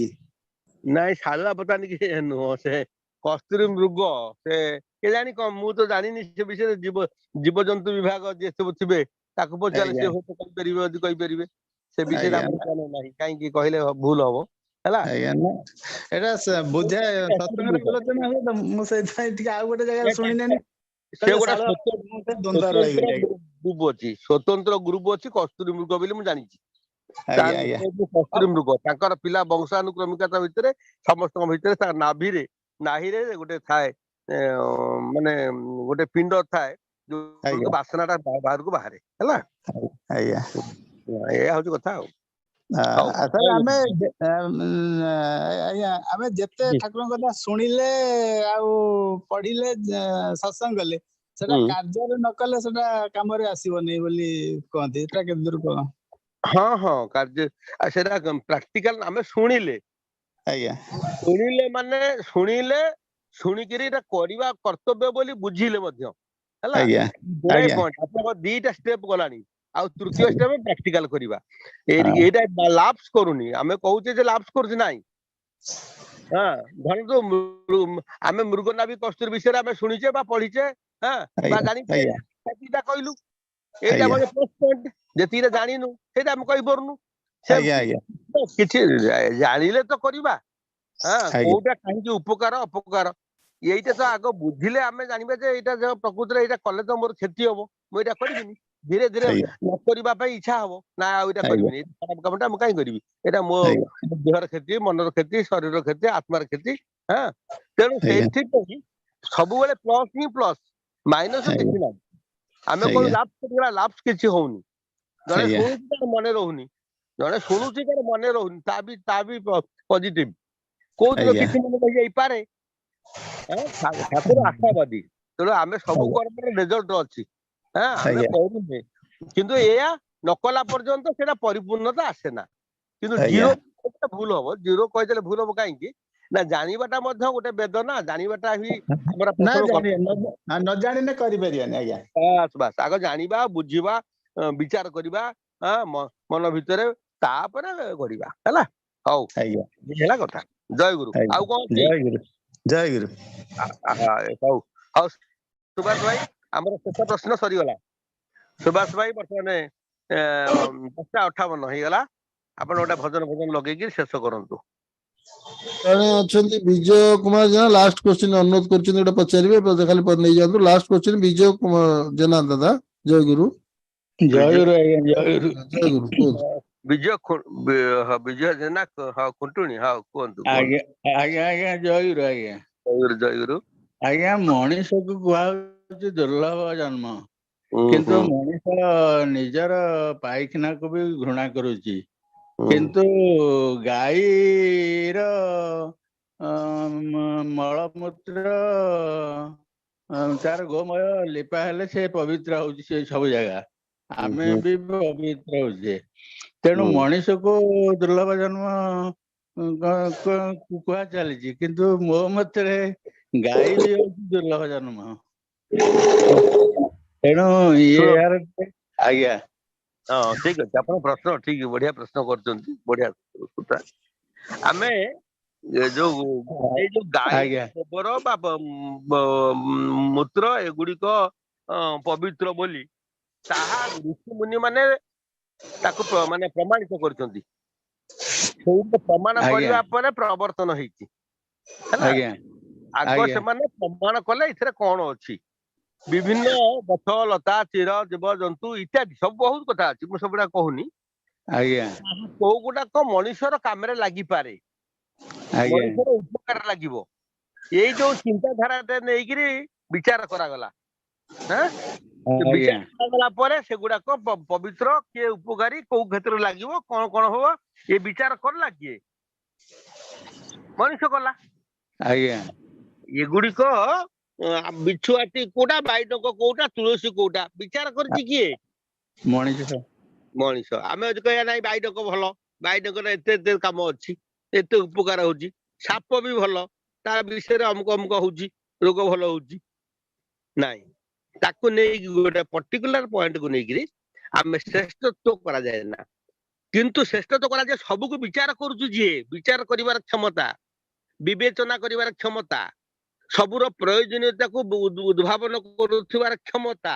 ନାଇଁ, ଶାଳୁଆ ପତାନି କି ନୁହଁ ସେ କସ୍ତୁରୀ ମୃଗ। ସେ କେଜାଣି କଣ, ମୁଁ ତ ଜାଣିନି ସେ ବିଷୟରେ। ଜୀବ ଜୀବଜନ୍ତୁ ବିଭାଗ ଯିଏ ସବୁ ଥିବେ, ତାକୁ ପଚାରିଲେ ଆଜ୍ଞା ସିଏ ହୁଏତ କହିପାରିବେ, ଯଦି କହିପାରିବେ। ସେ ବିଷୟରେ ଆଜ୍ଞା ଆମର ଜ୍ଞାନ ନାହିଁ, କାହିଁକି କହିଲେ ଭୁଲ ହବ। ହେଲା। ଆଜ୍ଞା, ନା ଏଇଟା ବୁଝାଏ, ସତ୍ସଙ୍ଗରେ ଆଲୋଚନା ହୁଏ ତ, ମୁଁ ସେଇଥିପାଇଁ ଟିକେ ଆଉ ଗୋଟେ ଜାଗାରେ ଶୁଣିନେନି। ସେ କହିଲେ ଗୋଟେ ଶାଳ, ମୁଁ ସେ ଦ୍ୱନ୍ଦ୍ୱରେ ସ୍ୱତନ୍ତ୍ର ରହିଗଲି ଆଜ୍ଞା। ଗ୍ରୁପ ଅଛି, ସ୍ୱତନ୍ତ୍ର ଗ୍ରୁପ ଅଛି କସ୍ତୁରୀ ମୃଗ ବୋଲି ମୁଁ ଜାଣିଛି। ତା ଆଜ୍ଞା ଆଜ୍ଞା କସ୍ତୁରୀ ମୃଗ ତାଙ୍କର ପିଲା ବଂଶାନୁକ୍ରମିକତା ଭିତରେ ସମସ୍ତଙ୍କ ଭିତରେ ତା ନାଭିରେ ନାହିରେ ଗୋଟେ ଥାଏ, ମାନେ ଗୋଟେ ପିଣ୍ଡ ଥାଏ ଯୋଉ ଆଜ୍ଞା ବାସନା ଟା ବାହାରକୁ ବାହାରେ। ହେଲା। ଆଜ୍ଞା। ଏଇଆ ହଉଛି କଥା ଆଉ। ହଉ। ସାର୍, ଆମେ ଆଜ୍ଞା, ଆମେ ଯେତେ ଠାକୁରଙ୍କ କଥା ଶୁଣିଲେ ଆଉ ପଢିଲେ, ସତ୍ସଙ୍ଗ କଲେ, ସେଟା କାର୍ଯ୍ୟରେ ନ କଲେ ସେଟା କାମରେ ଆସିବନି ବୋଲି କହନ୍ତି, ଏଟା କେତେ ଦୂର କଣ? ହଁ ହଁ, କାର୍ଯ୍ୟ ସେଟା ପ୍ରାକ୍ଟିକାଲ। ଆମେ ଶୁଣିଲେ, ଆଜ୍ଞା ଶୁଣିଲେ ମାନେ ଶୁଣିଲେ, ଶୁଣିକିରି ଏଇଟା କରିବା କର୍ତ୍ତବ୍ୟ ବୋଲି ବୁଝିଲେ ମଧ୍ୟ ହେଲା। ଆଜ୍ଞା ଯୋଡ଼ାଏ ଆଜ୍ଞା ପଏଣ୍ଟ ଆପଣଙ୍କ ଦିଟା ଷ୍ଟେପ ଗଲାଣି, ଆଉ ତୃତୀୟ ଷ୍ଟେପ ପ୍ରାକ୍ଟିକାଲ କରିବା। ଏଇଟା ଲାପ୍ସ କରୁନି। ଆମେ କହୁଛେ ଯେ ଲାପ୍ସ କରୁଛି, ନାଇଁ। ହଁ, ଧରନ୍ତୁ ଆମେ ମୃଗନାଭି କସ୍ତୁରୀ ବିଷୟରେ ଆମେ ଶୁଣିଛେ ବା ପଢିଛେ, ହଁ, ବା ଆଜ୍ଞା ଜାଣିଛେ, ଆଜ୍ଞା ସେତିକିଟା କହିଲୁ। ଏଇଟା ଆଜ୍ଞା ଗୋଟେ ପ୍ଲସ୍ ପଏଣ୍ଟ। ଯେତିକିଟା ଜାଣିନୁ ସେଇଟା ଆମେ କହିପାରୁନୁ। ଆଜ୍ଞା ସେମିତି ଆଜ୍ଞା କିଛି ଜାଣିଲେ ତ କରିବା। ହଁ, ଆଜ୍ଞା କୋଉଟା କାହିଁକି ଉପକାର ଅପକାର ଏଇଟା ତ ଆଗ ବୁଝିଲେ ଆମେ ଜାଣିବା ଯେ ଏଇଟା ଯୋଉ ପ୍ରକୃତିରେ ଏଇଟା କଲେ ତ ମୋର କ୍ଷତି ହବ, ମୁଁ ଏଇଟା କରିବିନି। ଧୀରେ ଧୀରେ ଆଜ୍ଞା ନ କରିବା ପାଇଁ ଇଚ୍ଛା ହବ ନା, ଆଉ ଏଇଟା ଆଜ୍ଞା କରିବିନି, ଏଇଟା ଖରାପ କାମଟା ମୁଁ କାହିଁ କରିବି, ଏଇଟା ମୋ ଆଜ୍ଞା ଦେହର କ୍ଷତି, ମନର କ୍ଷତି, ଶରୀରର କ୍ଷତି, ଆତ୍ମାର କ୍ଷତି। ହଁ, ତେଣୁ ଆଜ୍ଞା ସେଇଥିପାଇଁ ସବୁବେଳେ ପ୍ଲସ୍ ହିଁ ପ୍ଲସ୍, ମାଇନସ ଆଜ୍ଞା କିଛି ନାହିଁ। ଆମେ କଣ ଆଜ୍ଞା ଲାପ୍ସ କରିଗଲା? ଲାପ୍ସ କିଛି ହଉନି। ଜଣେ ଆଜ୍ଞା ଶୁଣୁଛି ତାର ମନେ ରହୁନି, ଜଣେ ଶୁଣୁଛି ତାର ମନେ ରହୁନି, ତା ବି ପଜିଟିଭ। କୋଉଦିନ ଆଜ୍ଞା କିଛି ମନେ ରହିଯାଇପାରେ। ଠାକୁର ଆଶାବାଦୀ। ତେଣୁ ଆମେ ସବୁ କର୍ମର ରେଜଲ୍ଟ ଅଛି। ହଁ, ଆମେ ଆଜ୍ଞା କରୁନେ, କିନ୍ତୁ ଏଇଆ ନ କଲା ପର୍ଯ୍ୟନ୍ତ ସେଇଟା ପରିପୂର୍ଣ୍ଣତା ଆସେ ନା। କିନ୍ତୁ ଆଜ୍ଞା ଜିରୋ ଭୁଲ ହବ, ଜିରୋ କହିଦେଲେ ଭୁଲ ହବ। କାହିଁକି ନା ଜାଣିବାଟା ମଧ୍ୟ ଗୋଟେ ବେଦନା, ଜାଣିବାଟା ହିଁ ଆମର ନା ପ୍ରଥମ ଜାଣି ନ ଜାଣିଲେ କରିପାରିବାନି ଆଜ୍ଞା। ବାସ୍ ବାସ୍, ଆଗ ଜାଣିବା, ବୁଝିବା, ବିଚାର କରିବା ମନ ଭିତରେ, ତାପରେ କରିବା। ହେଲା। ହଉ। ଆଜ୍ଞା। ହେଲା କଥା। ଜୟ ଗୁରୁ। ଆଜ୍ଞା। ଆଉ କଣ ଅଛି? ଜୟ ଗୁରୁ, ଜୟ ଗୁରୁ। ହଉ ହଉ, ସୁଭାଷ ଭାଇ, ଆମର ଶେଷ ପ୍ରଶ୍ନ ସରିଗଲା। ସୁଭାଷ ଭାଇ, ବର୍ତ୍ତମାନ 10:58 ହେଇଗଲା। ଆପଣ ଗୋଟେ ଭଜନ ଭଜନ ଲଗେଇକି ଶେଷ କରନ୍ତୁ। ଜଣେ ଅଛନ୍ତି ବିଜୟ କୁମାର ଜେନା, ଲାଷ୍ଟ କ୍ୱେଶ୍ଚିନ୍ ଅନୁରୋଧ କରୁଛନ୍ତି, ଗୋଟେ ପଚାରିବେ ବୋଧେ, ଖାଲି ନେଇଯାଆନ୍ତୁ। ଲାଷ୍ଟ କ୍ୱେଶ୍ଚିନ୍ ବିଜୟ କୁମାର ଜେନା ଦାଦା, ଜୟ ଗୁରୁ। ଜୟ ଗୁରୁ ଆଜ୍ଞା, ଜୟ ଗୁରୁ। ଜୟ ଗୁରୁ, କୁହନ୍ତୁ। ବିଜୟ ହଁ, ବିଜୟ ଜେନା, ହଁ, ଖୁଣ୍ଟୁଣି, ହଁ, କୁହନ୍ତୁ କୁହନ୍ତୁ। ଆଜ୍ଞା ଆଜ୍ଞା ଆଜ୍ଞା, ଜୟ ଗୁରୁ ଆଜ୍ଞା। ଜୟ ଗୁରୁ, ଜୟ ଗୁରୁ। ଆଜ୍ଞା, ମଣିଷକୁ କୁହାହଉଛି ଦୁର୍ଲଭ ଜନ୍ମ, କିନ୍ତୁ ମଣିଷ ନିଜର ପାଇଖାନାକୁ ବି ଘୃଣା କରୁଛି। କିନ୍ତୁ ଗାଈର ମଳମୂତ୍ର, ତାର ଗୋମୟ ଲିପା ହେଲେ ସେ ପବିତ୍ର ହଉଛି, ସେ ସବୁ ଜାଗା, ଆମେ ବି ପବିତ୍ର ହଉଛେ। ତେଣୁ ମଣିଷକୁ ଦୁର୍ଲଭ ଜନ୍ମ କୁହା ଚାଲିଛି, କିନ୍ତୁ ମୋ ମତରେ ଗାଈ ବି ହଉଛି ଦୁର୍ଲଭ ଜନ୍ମ। ତେଣୁ ଇଏ ଶୁଣ ଏହାର ଆଜ୍ଞା। ହଁ, ଠିକ ଅଛି, ଆପଣ ପ୍ରଶ୍ନ ଠିକ, ବଢିଆ ପ୍ରଶ୍ନ କରୁଛନ୍ତି, ବଢିଆ କଥା। ଆମେ ଏ ଯୋଉ ଏଇ ଯୋଉ ଗାଈ ଗୋବର ବା ମୂତ୍ର ଏଗୁଡିକ ପବିତ୍ର ବୋଲି ତାହା ଋଷି ମୁନି ମାନେ ତାକୁ ମାନେ ପ୍ରମାଣିତ କରିଛନ୍ତି। ସେଇଟା ପ୍ରମାଣ କରିବା ପରେ ପ୍ରବର୍ତ୍ତନ ହେଇଛି। ହେଲା। ଆଗ ସେମାନେ ପ୍ରମାଣ କଲେ ଏଥିରେ କଣ ଅଛି। ବିଭିନ୍ନ ଗଛ ଲତା, ଚୀର, ଜୀବଜନ୍ତୁ ଇତ୍ୟାଦି ସବୁ ବହୁତ କଥା ଅଛି, ମୁଁ ସବୁଗୁଡା କହୁନି। କୋଉ ଗୁଡାକ ମଣିଷର କାମରେ ଲାଗିପାରେ, ମଣିଷର ଉପକାର ଲାଗିବ, ଏଇ ଯୋଉ ଚିନ୍ତାଧାରାଟା ନେଇକିରି ବିଚାର କରାଗଲା। ବିଚାର କରାଗଲା ପରେ ସେଗୁଡାକ ପବିତ୍ର, କିଏ ଉପକାରୀ, କୋଉ କ୍ଷେତ୍ରରେ ଲାଗିବ, କଣ କଣ ହବ, ଏ ବିଚାର କଲା କିଏ? ମଣିଷ କଲା। ଏଗୁଡିକ ବିଛୁଆତି କୋଉଟା, ବାଇଡଙ୍କ କୋଉଟା, ତୁଳସୀ କୋଉଟା, ବିଚାର କରିଛି କିଏ? ମଣିଷ। ମଣିଷ। ଆମେ ଯଦି କହିବା ନାଇଁ ବାଇଡଙ୍କ ଭଲ, ବାଇଡଙ୍କର ଏତେ ଏତେ କାମ ଅଛି, ଏତେ ଉପକାର ହଉଛି, ସାପ ବି ଭଲ, ତା ବିଷୟରେ ଅମୁକ ଅମୁକ ହଉଛି, ରୋଗ ଭଲ ହଉଛି, ନାଇଁ, ତାକୁ ନେଇକି ଗୋଟେ ପର୍ଟିକୁଲାର ପଏଣ୍ଟକୁ ନେଇକିରି ଆମେ ଶ୍ରେଷ୍ଠତ୍ୱ କରାଯାଏ ନା। କିନ୍ତୁ ଶ୍ରେଷ୍ଠତ୍ୱ କରାଯାଏ ସବୁକୁ ବିଚାର କରୁଛୁ ଯିଏ, ବିଚାର କରିବାର କ୍ଷମତା, ବିବେଚନା କରିବାର କ୍ଷମତା, ସବୁର ପ୍ରୟୋଜନୀୟତାକୁ ଉଦ୍ଭାବନ କରୁଥିବାର କ୍ଷମତା।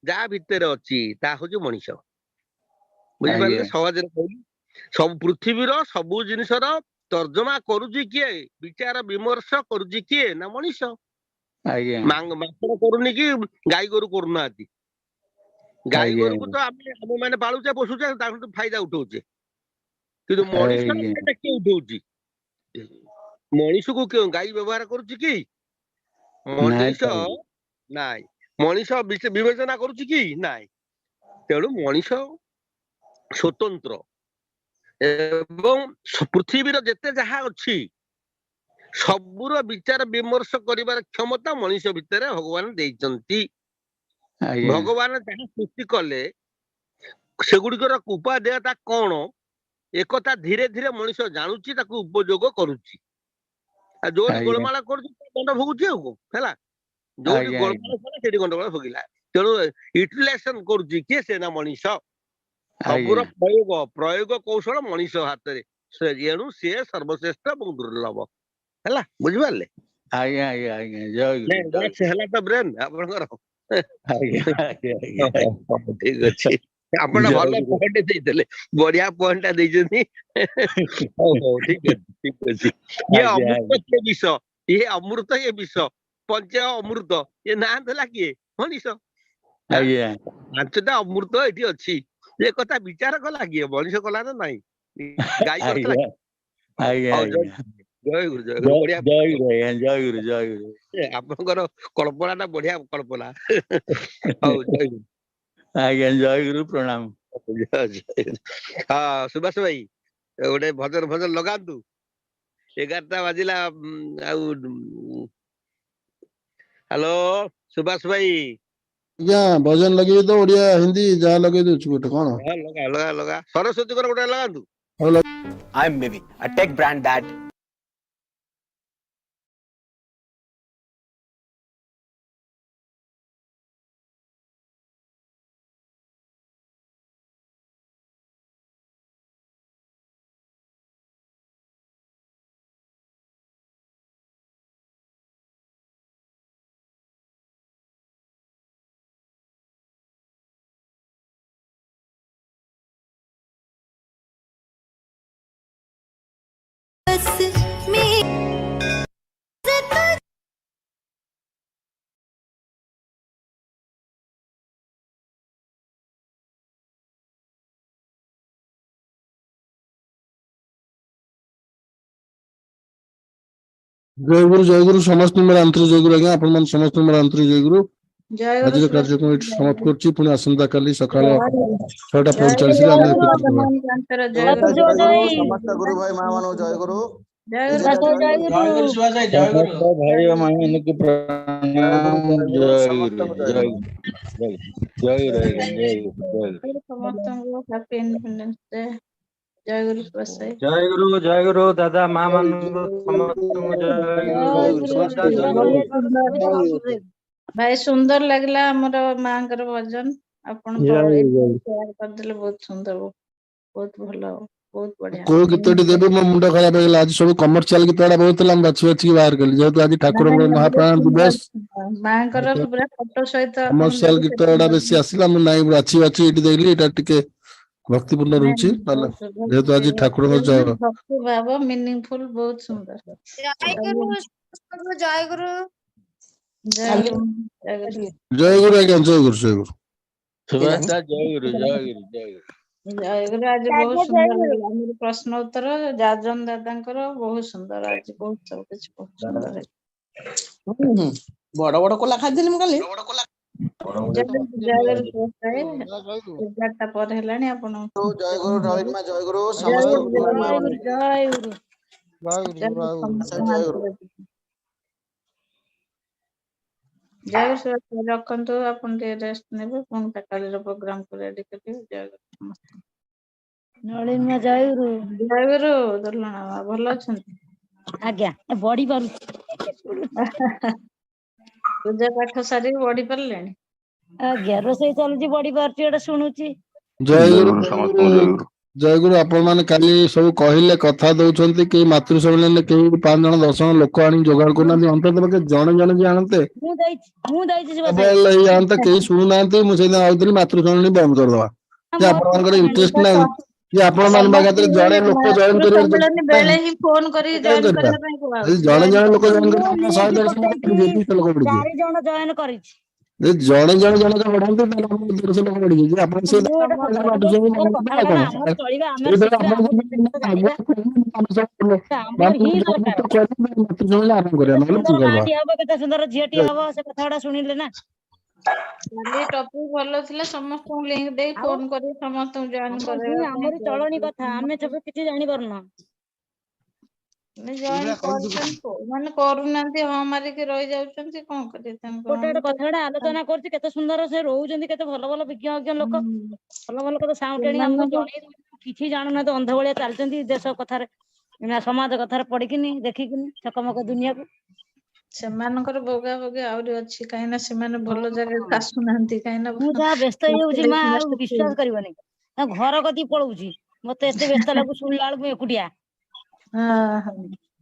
ଯାହା ଭିତରେ ଅଛି ତାହା ହଉଛି ମଣିଷ। ବୁଝିପାରିଲେ? ଆଜ୍ଞା। ସହଜରେ କହିଲି। ସବୁ ପୃଥିବୀର ସବୁ ଜିନିଷର ତର୍ଜମା କରୁଛି କିଏ, ବିଚାର ବିମର୍ଶ କରୁଛି କିଏ ନା ମଣିଷ। ଆଜ୍ଞା। ମାଙ୍କଡ କରୁନି କି ଗାଈ ଗୋରୁ କରୁନାହାନ୍ତି। ଗାଈ ଆଜ୍ଞା। ଗୋରୁକୁ ତ ଆମେ ମାନେ ପାଳୁଛେ ପୋଷୁଛେ, ତାଙ୍କଠୁ ଫାଇଦା ଉଠଉଛେ, କିନ୍ତୁ ମଣିଷର ଆଜ୍ଞା। ଫାଇଦା କିଏ ଉଠଉଛି? ମଣିଷକୁ କେଉଁ ଗାଈ ବ୍ୟବହାର କରୁଛି କି? ନାଇଁ ମଣିଷ ତ। ନାଇଁ। ମଣିଷ ବିବେଚନା କରୁଛି କି ନାଇଁ। ତେଣୁ ମଣିଷ ସ୍ୱତନ୍ତ୍ର ଏବଂ ପୃଥିବୀର ଯେତେ ଯାହା ଅଛି ସବୁର ବିଚାର ବିମର୍ଶ କରିବାର କ୍ଷମତା ମଣିଷ ଭିତରେ ଭଗବାନ ଦେଇଛନ୍ତି। ଆଜ୍ଞା। ଭଗବାନ ଯାହା ସୃଷ୍ଟି କଲେ ସେଗୁଡିକର ଉପାଦେୟତା କଣ ଏକଥା ଧୀରେ ଧୀରେ ମଣିଷ ଜାଣୁଛି, ତାକୁ ଉପଯୋଗ କରୁଛି। ଆଉ ଯୋଉଠି ଆଜ୍ଞା। ଗୋଳମାଳ କରୁଛି ଦଣ୍ଡ ଭୋଗୁଛି ଆଉ କଣ ହେଲା। ଯୋଉଠି ଆଜ୍ଞା। ଗୋଳମାଳ କଲା ସେଠି ଗଣ୍ଡଗୋଳ ଭୋଗିଲା। ତେଣୁ ୟୁଟିଲାଇଜେସନ କରୁଛି କିଏ? ସେ ନା ମଣିଷ। ସବୁର ଆଜ୍ଞା। ପ୍ରୟୋଗ କୌଶଳ ମଣିଷ ହାତରେ, ଏଣୁ ସିଏ ସର୍ବଶ୍ରେଷ୍ଠ ଏବଂ ଦୁର୍ଲଭ ହେଲା। ବୁଝିପାରିଲେ? ଆଜ୍ଞା ଆଜ୍ଞା ଆଜ୍ଞା, ଜୟ ଗୁରୁ ଜୟ ଗୁରୁ। ହେଲା ତ ବ୍ରେନ୍ ଆପଣଙ୍କର। ଆଜ୍ଞା ଆଜ୍ଞା ଆଜ୍ଞା। ଠିକ ଅଛି, ଆପଣ ଜୟ ଭଲ ଗୁରୁ। ପଏଣ୍ଟ ଦେଇଦେଲେ, ବଢିଆ ପଏଣ୍ଟ ଟା ଦେଇଛନ୍ତି। ହଉ ହଉ, ଠିକ ଅଛି ଠିକ ଅଛି। ଇଏ ଆଜ୍ଞା ଅମୃତ ଆଜ୍ଞା। କିଏ ବିଷ, ଇଏ ଅମୃତ ଇଏ ବିଷ, ପଞ୍ଚ ଅମୃତ ଇଏ ନାଁ ଦେଲା କିଏ? ମଣିଷ। ଆଜ୍ଞା। ପାଞ୍ଚଟା ଅମୃତ ଏଠି ଅଛି, ଏ କଥା ବିଚାର କଲା କିଏ? ମଣିଷ କଲା ନା ନାଇଁ? ଗାଈ କରିଥିଲା? ଆଜ୍ଞା ଆଜ୍ଞା। ହଉ, ଜୟ ଆଜ୍ଞା। ଜୟ ଗୁରୁ ଜୟ ଗୁରୁ। ଜୟ ବଢିଆ। ଜୟ ଗୁରୁ ଆଜ୍ଞା, ଜୟ ଗୁରୁ ଜୟ ଗୁରୁ। ଆପଣଙ୍କର କଳ୍ପନା ଟା ବଢିଆ କଳ୍ପନା। ହଉ, ଜୟ ଗୁରୁ। ଆଜ୍ଞା, ଜୟ ଗୁରୁ, ପ୍ରଣାମ। ହଁ ସୁଭାଷ ଭାଇ, ଗୋଟେ ଭଜନ ଭଜନ ଲଗାନ୍ତୁ। 11ଟା ବାଜିଲା। ଆଉ ହ୍ୟାଲୋ ସୁଭାଷ ଭାଇ। ଆଜ୍ଞା, ଭଜନ ଲଗେଇବି ତ? ଓଡିଆ ହିନ୍ଦୀ ଯାହା ଲଗେଇ ଦଉଛି ଗୋଟେ କଣ? ହଁ, ଲଗା ଲଗା ଲଗା, ସରସ୍ୱତୀଙ୍କର ଗୋଟେ ଲଗାନ୍ତୁ। ହଉ। I'm Mivi, a tech brand that ଜୟ ଗୁରୁ ଜୟ ଗୁରୁ, ସମସ୍ତଙ୍କୁ ମୋର ଆନ୍ତରିକ ଜୟ ଗୁରୁ ଆଜ୍ଞା। ଆପଣ ମାନେ ସମସ୍ତଙ୍କୁ ମୋର ଆନ୍ତରିକ ଜୟ ଗୁରୁ। ଜୟ ଗୁରୁ ଆଜିର ସୁଭାଷ। କାର୍ଯ୍ୟକ୍ରମ ଏଠି ସମାପ୍ତ କରୁଛି। ପୁଣି ଆସନ୍ତା କାଲି ସକାଳ ଛଅଟା ଜୟ ପଇଁଚାଳିଶରେ ଆମେ ଏକତ୍ରିତ ହେବା। ଜୟ ଗୁରୁ। ଜୟ ଗୁରୁ, ସମସ୍ତ ଗୁରୁ ଭାଇ ମା ମାନଙ୍କୁ ଜୟ ଗୁରୁ। ଜୟ ଗୁରୁ। ଜୟ ଗୁରୁ। ଜୟ ଗୁରୁ ସୁଭାଷ ଭାଇ, ଜୟ ଗୁରୁ। ସମସ୍ତ ଭାଇ ଓ ମା ମାନଙ୍କୁ ପ୍ରଣାମ, ଜୟ ଗୁରୁ ଜୟ ଗୁରୁ ଜୟ ଗୁରୁ ଆଜ୍ଞା, ଜୟ ଗୁରୁ ଜୟ ଗୁରୁ। ସମସ୍ତଙ୍କୁ ହାପି ଇଣ୍ଡିପେଣ୍ଡେନ୍ସ ଡେ। ଜୟ ଗୁରୁ ସୁଭାଷ ଭାଇ। ଜୟ ଗୁରୁ ଜୟ ଗୁରୁ ଦାଦା, ମା ମାନଙ୍କୁ ସମସ୍ତଙ୍କୁ ଜୟ ଜୟ ଗୁରୁ। ଗୁରୁ। ସୁଭାଷ ଦା, ଜୟ ଗୁରୁ। ଭାଇ, ସୁନ୍ଦର ଲାଗିଲା ଆମର ମାଙ୍କର ଭଜନ। ଆପଣ ଜୟ ଗୁରୁ ଜୟ ଗୁରୁ। ସେୟାର କରିଦେଲେ, ବହୁତ ସୁନ୍ଦର, ବହୁତ ଭଲ, ବହୁତ ବଢିଆ। କୋଉ ଗୀତଟି ଦେବି, ମୋ ମୁଣ୍ଡ ଖରାପ ହେଇଗଲା। ଆଜି ସବୁ କମର୍ସିଆଲ ଗୀତ ଗୁଡା ବହୁତ ଥିଲା, ମୁଁ ବାଛି ବାଛିକି ବାହାର କଲି। ଯେହେତୁ ଆଜି ଠାକୁରଙ୍କର ମହାପ୍ରଣାମ ଦିବସ, ମାଙ୍କର ପୁରା ଫଟୋ ସହିତ ଆପଣ କମର୍ସିଆଲ ଦେଲେ ଗୀତ ଗୁଡା ବେଶୀ ଆସିଲା। ମୁଁ ନାଇଁ ବାଛି ବାଛି ଏଇଠି ଦେଲି, ଏଇଟା ଟିକେ ଭକ୍ତିପୂର୍ଣ୍ଣ ରହୁଛି। ନହେଲେ ଯେହେତୁ ଆଜି ଠାକୁରଙ୍କ ଭକ୍ତି ଭାବ ମିନିଂଫୁଲ, ବହୁତ ସୁନ୍ଦର। ଜୟ ଗୁରୁ, ଜୟ ଗୁରୁ। ଜୟ ଗୁରୁ ଜୟ ଗୁରୁ। ଜୟ ଗୁରୁ ଆଜ୍ଞା, ଜୟ ଗୁରୁ ଜୟ ଗୁରୁ। ସୁଭାଷ ଦା, ଜୟ ଗୁରୁ ଜୟ ଗୁରୁ ଜୟ ଗୁରୁ। ଜୟ ଗୁରୁ। ଆଜି ବହୁତ ଜୟ ସୁନ୍ଦର ଗୁରୁ। ଲାଗିଲା ଆମର ପ୍ରଶ୍ନ ଉତ୍ତର ଯାଜନ ଦାଦାଙ୍କର, ବହୁତ ସୁନ୍ଦର ଆଜି, ବହୁତ ସବୁ କିଛି ବହୁତ ସୁନ୍ଦର ହେଇଛି। ବଡ ବଡ କୋଲା ଖାଇଥିଲି ମୁଁ କାଲି। ଜୟ ଗୁରୁ ଜୟ ଗୁରୁ ସୁଭାଷ ଭାଇ। 11ଟା ପରେ ହେଲାଣି, ଆପଣ ଜୟ ଗୁରୁ ନଳିନୀ ମା, ଜୟ ଗୁରୁ ଜୟ ସମସ୍ତ ଗୁରୁ ଗୁରୁ ଭାଇ ମା ଜୟ ଗୁରୁ ଜୟ ଗୁରୁ। ଜୟ ଗୁରୁ ଜୟ ଗୁରୁ ଜୟ ଗୁରୁ। ସମସ୍ତଙ୍କୁ ଜୟ ଗୁରୁ। ଆନ୍ତରିକ ଜୟ ଗୁରୁ। ସୁଭାଷ ଭାଇ ରଖନ୍ତୁ, ଆପଣ ଟିକେ ରେଷ୍ଟ ନେବେ, ପୁଣି କାଲିର ପ୍ରୋଗ୍ରାମକୁ ରେଡି କରିବେ। ଜୟ ଗୁରୁ ସମସ୍ତଙ୍କୁ। ନଳିନୀ ମା, ଜୟ ଗୁରୁ। ଜୟ ଗୁରୁ ଦୁର୍ଲଣା ମା, ଭଲ ଅଛନ୍ତି? ଆଜ୍ଞା, ବଢି ପାରୁଛି। ପୂଜା ପାଠ ସାରିକି ବଢି ପାରିଲେଣି? ଆଜ୍ଞା, ରୋଷେଇ ଚାଲୁଛି, ବଢି ପାରୁଛି, ଏଇଟା ଶୁଣୁଛି। ଜୟ ଗୁରୁ ସମସ୍ତଙ୍କୁ ଜୟ ଗୁରୁ। ଜୟଗୁରୁ। ଆପଣ ମାନେ କାଲି ସବୁ କହିଲେ, କଥା ଦଉଛନ୍ତି, କେହି ମାତୃ ସମ୍ମିଳନୀରେ କେହି 5 ଜଣ 10 ଜଣ ଲୋକ ଆଣି ଯୋଗାଡ଼ କରୁନାହାନ୍ତି। ଅନ୍ତତଃ ପକ୍ଷେ ଜଣେ ଜଣେ ଯିଏ ଆଣନ୍ତେ, ମୁଁ ଦେଇଛି, ମୁଁ ଦେଇଛି ଶିବ ସାଇ। କେବଳ ଏଇ ଆଣନ୍ତେ, କେହି ଶୁଣୁନାହାନ୍ତି। ମୁଁ ସେଇଦିନ ଭାବୁଥିଲି ମାତୃ ସମ୍ମିଳନୀ ବନ୍ଦ କରିଦବା, ଯେ ମୋର ଆପଣମାନଙ୍କର ଇଣ୍ଟରେଷ୍ଟ ନାହିଁ ଯେ ଆପଣ ମାନଙ୍କ ପାଖରେ ଜଣେ ଲୋକ ଜଏନ ମାତୃ କରିବାର ସମ୍ମିଳନୀ ବେଳେ ହିଁ ଫୋନ କରିକି କାହିଁ ଜଏନ କରିବା? କରିବା ପାଇଁ ଯଦି କୁହାହଉଛି। ଜଣେ ଜଏନ ଜଣେ ଲୋକ ଜଏନ ମୁଁ କରିବେ, ଆପଣ 100 ଲିଙ୍କ 150 ଲୋକ ପଠେଇଛି, ବଢିଯିବେ, 200 ଲୋକ ବଢିଯିବେ। 4 ଜଣ ଜଏନ କରିଛି। ଯଦି ଜଣେ ଜଣେ ଜଣକା ବଢାନ୍ତି, ତାହେଲେ ଆମର 150 ଲୋକ ବଢିଯିବେ। ଯେ ଆପଣ ସେ ମୁଁ ଗୋଟେ ମାତୃ କଥା ସମ୍ମିଳନୀ ଗୋଟେ ବନ୍ଦ କଥା କରିଦେବେ ଆଉ ହେଲା ନା, କଣ? ଆମର ଚଳିବା, ଆମର ସେଇଥିରେ ଶିଖିବା, ଆପଣ ଆମର ଯଦି କେତେ କଥା ଆଗୁଆ ଜାଣିବା, କହିବେ, ଆମେ ସବୁ ଆମର ହିଁ ଦରକାର। ମାତୃ ସମ୍ମିଳନୀ ଆରମ୍ଭ କରିବା, କେତେ ନହେଲେ ସୁନ୍ଦର ବନ୍ଦ କରିଦବା। ମାଟି ହବ, କେତେ ସୁନ୍ଦର ଝିଅଟିଏ ହବ, ସେ କଥା ଗୁଡା ଶୁଣିଲେ ନା। କାଲି ଟପିକ ଭଲ ଥିଲା, ସମସ୍ତଙ୍କୁ ଲିଙ୍କ ଦେଇ ଆଉ ଫୋନ କରି ସମସ୍ତଙ୍କୁ ଜଏନ ଆମର ହିଁ କରିବା ପାଇଁ ଆମରି ଚଳଣି କୁହାହଉଥିଲା। କଥା, ଆମେ ସମସ୍ତେ ସବୁ କିଛି ଜାଣିପାରୁନୁ। ଜଏନ କରିଛନ୍ତି, ମାନେ କରୁନାହାନ୍ତି, ହଁ ମାରିକି ରହିଯାଉଛନ୍ତି, କଣ କରିବେ ତାଙ୍କୁ? ଗୋଟେ ଆମେ ଗୋଟେ ତ କଥା ଗୁଡା ଆଲୋଚନା କରୁଛି, କେତେ ସୁନ୍ଦର ସେ ରହୁଛନ୍ତି, କେତେ ଭଲ ଭଲ ବିଜ୍ଞ ଅଜ୍ଞ ଲୋକ, ଭଲ ଭଲ କଥା ସାଉଁଟି ଆଣିକି ଆମକୁ ସେମାନଙ୍କୁ ଜଣେଇ ଦଉଛନ୍ତି। କିଛି ଜାଣୁନାହାନ୍ତି, ଅନ୍ଧ ଭଳିଆ ଚାଲିଛନ୍ତି ଦେଶ କଥାରେ ନା ସମାଜ କଥାରେ ପଡିକିନି, ଦେଖିକିନି ଚକମକ ଦୁନିଆକୁ। ସେମାନଙ୍କର ଭୋଗା ଭୋଗି ଆହୁରି ଅଛି, କାହିଁକି ନା ସେମାନେ ଭଲ ଜାଗାକୁ ହଁ। ଆସୁନାହାନ୍ତି, କାହିଁକି ନା ମୁଁ ଯାହା ବ୍ୟସ୍ତ ହେଇଯାଉଛି ମା, ଆଉ ସମସ୍ତେ ବିଶ୍ୱାସ କରିବନି, ତା ଘର କତିକି ପଳଉଛି, ମତେ ଏତେ ବ୍ୟସ୍ତ ଲାଗୁଛି ଶୁଣିଲା ବେଳକୁ ମୁଁ ଏକୁଟିଆ। ହଁ ହଁ,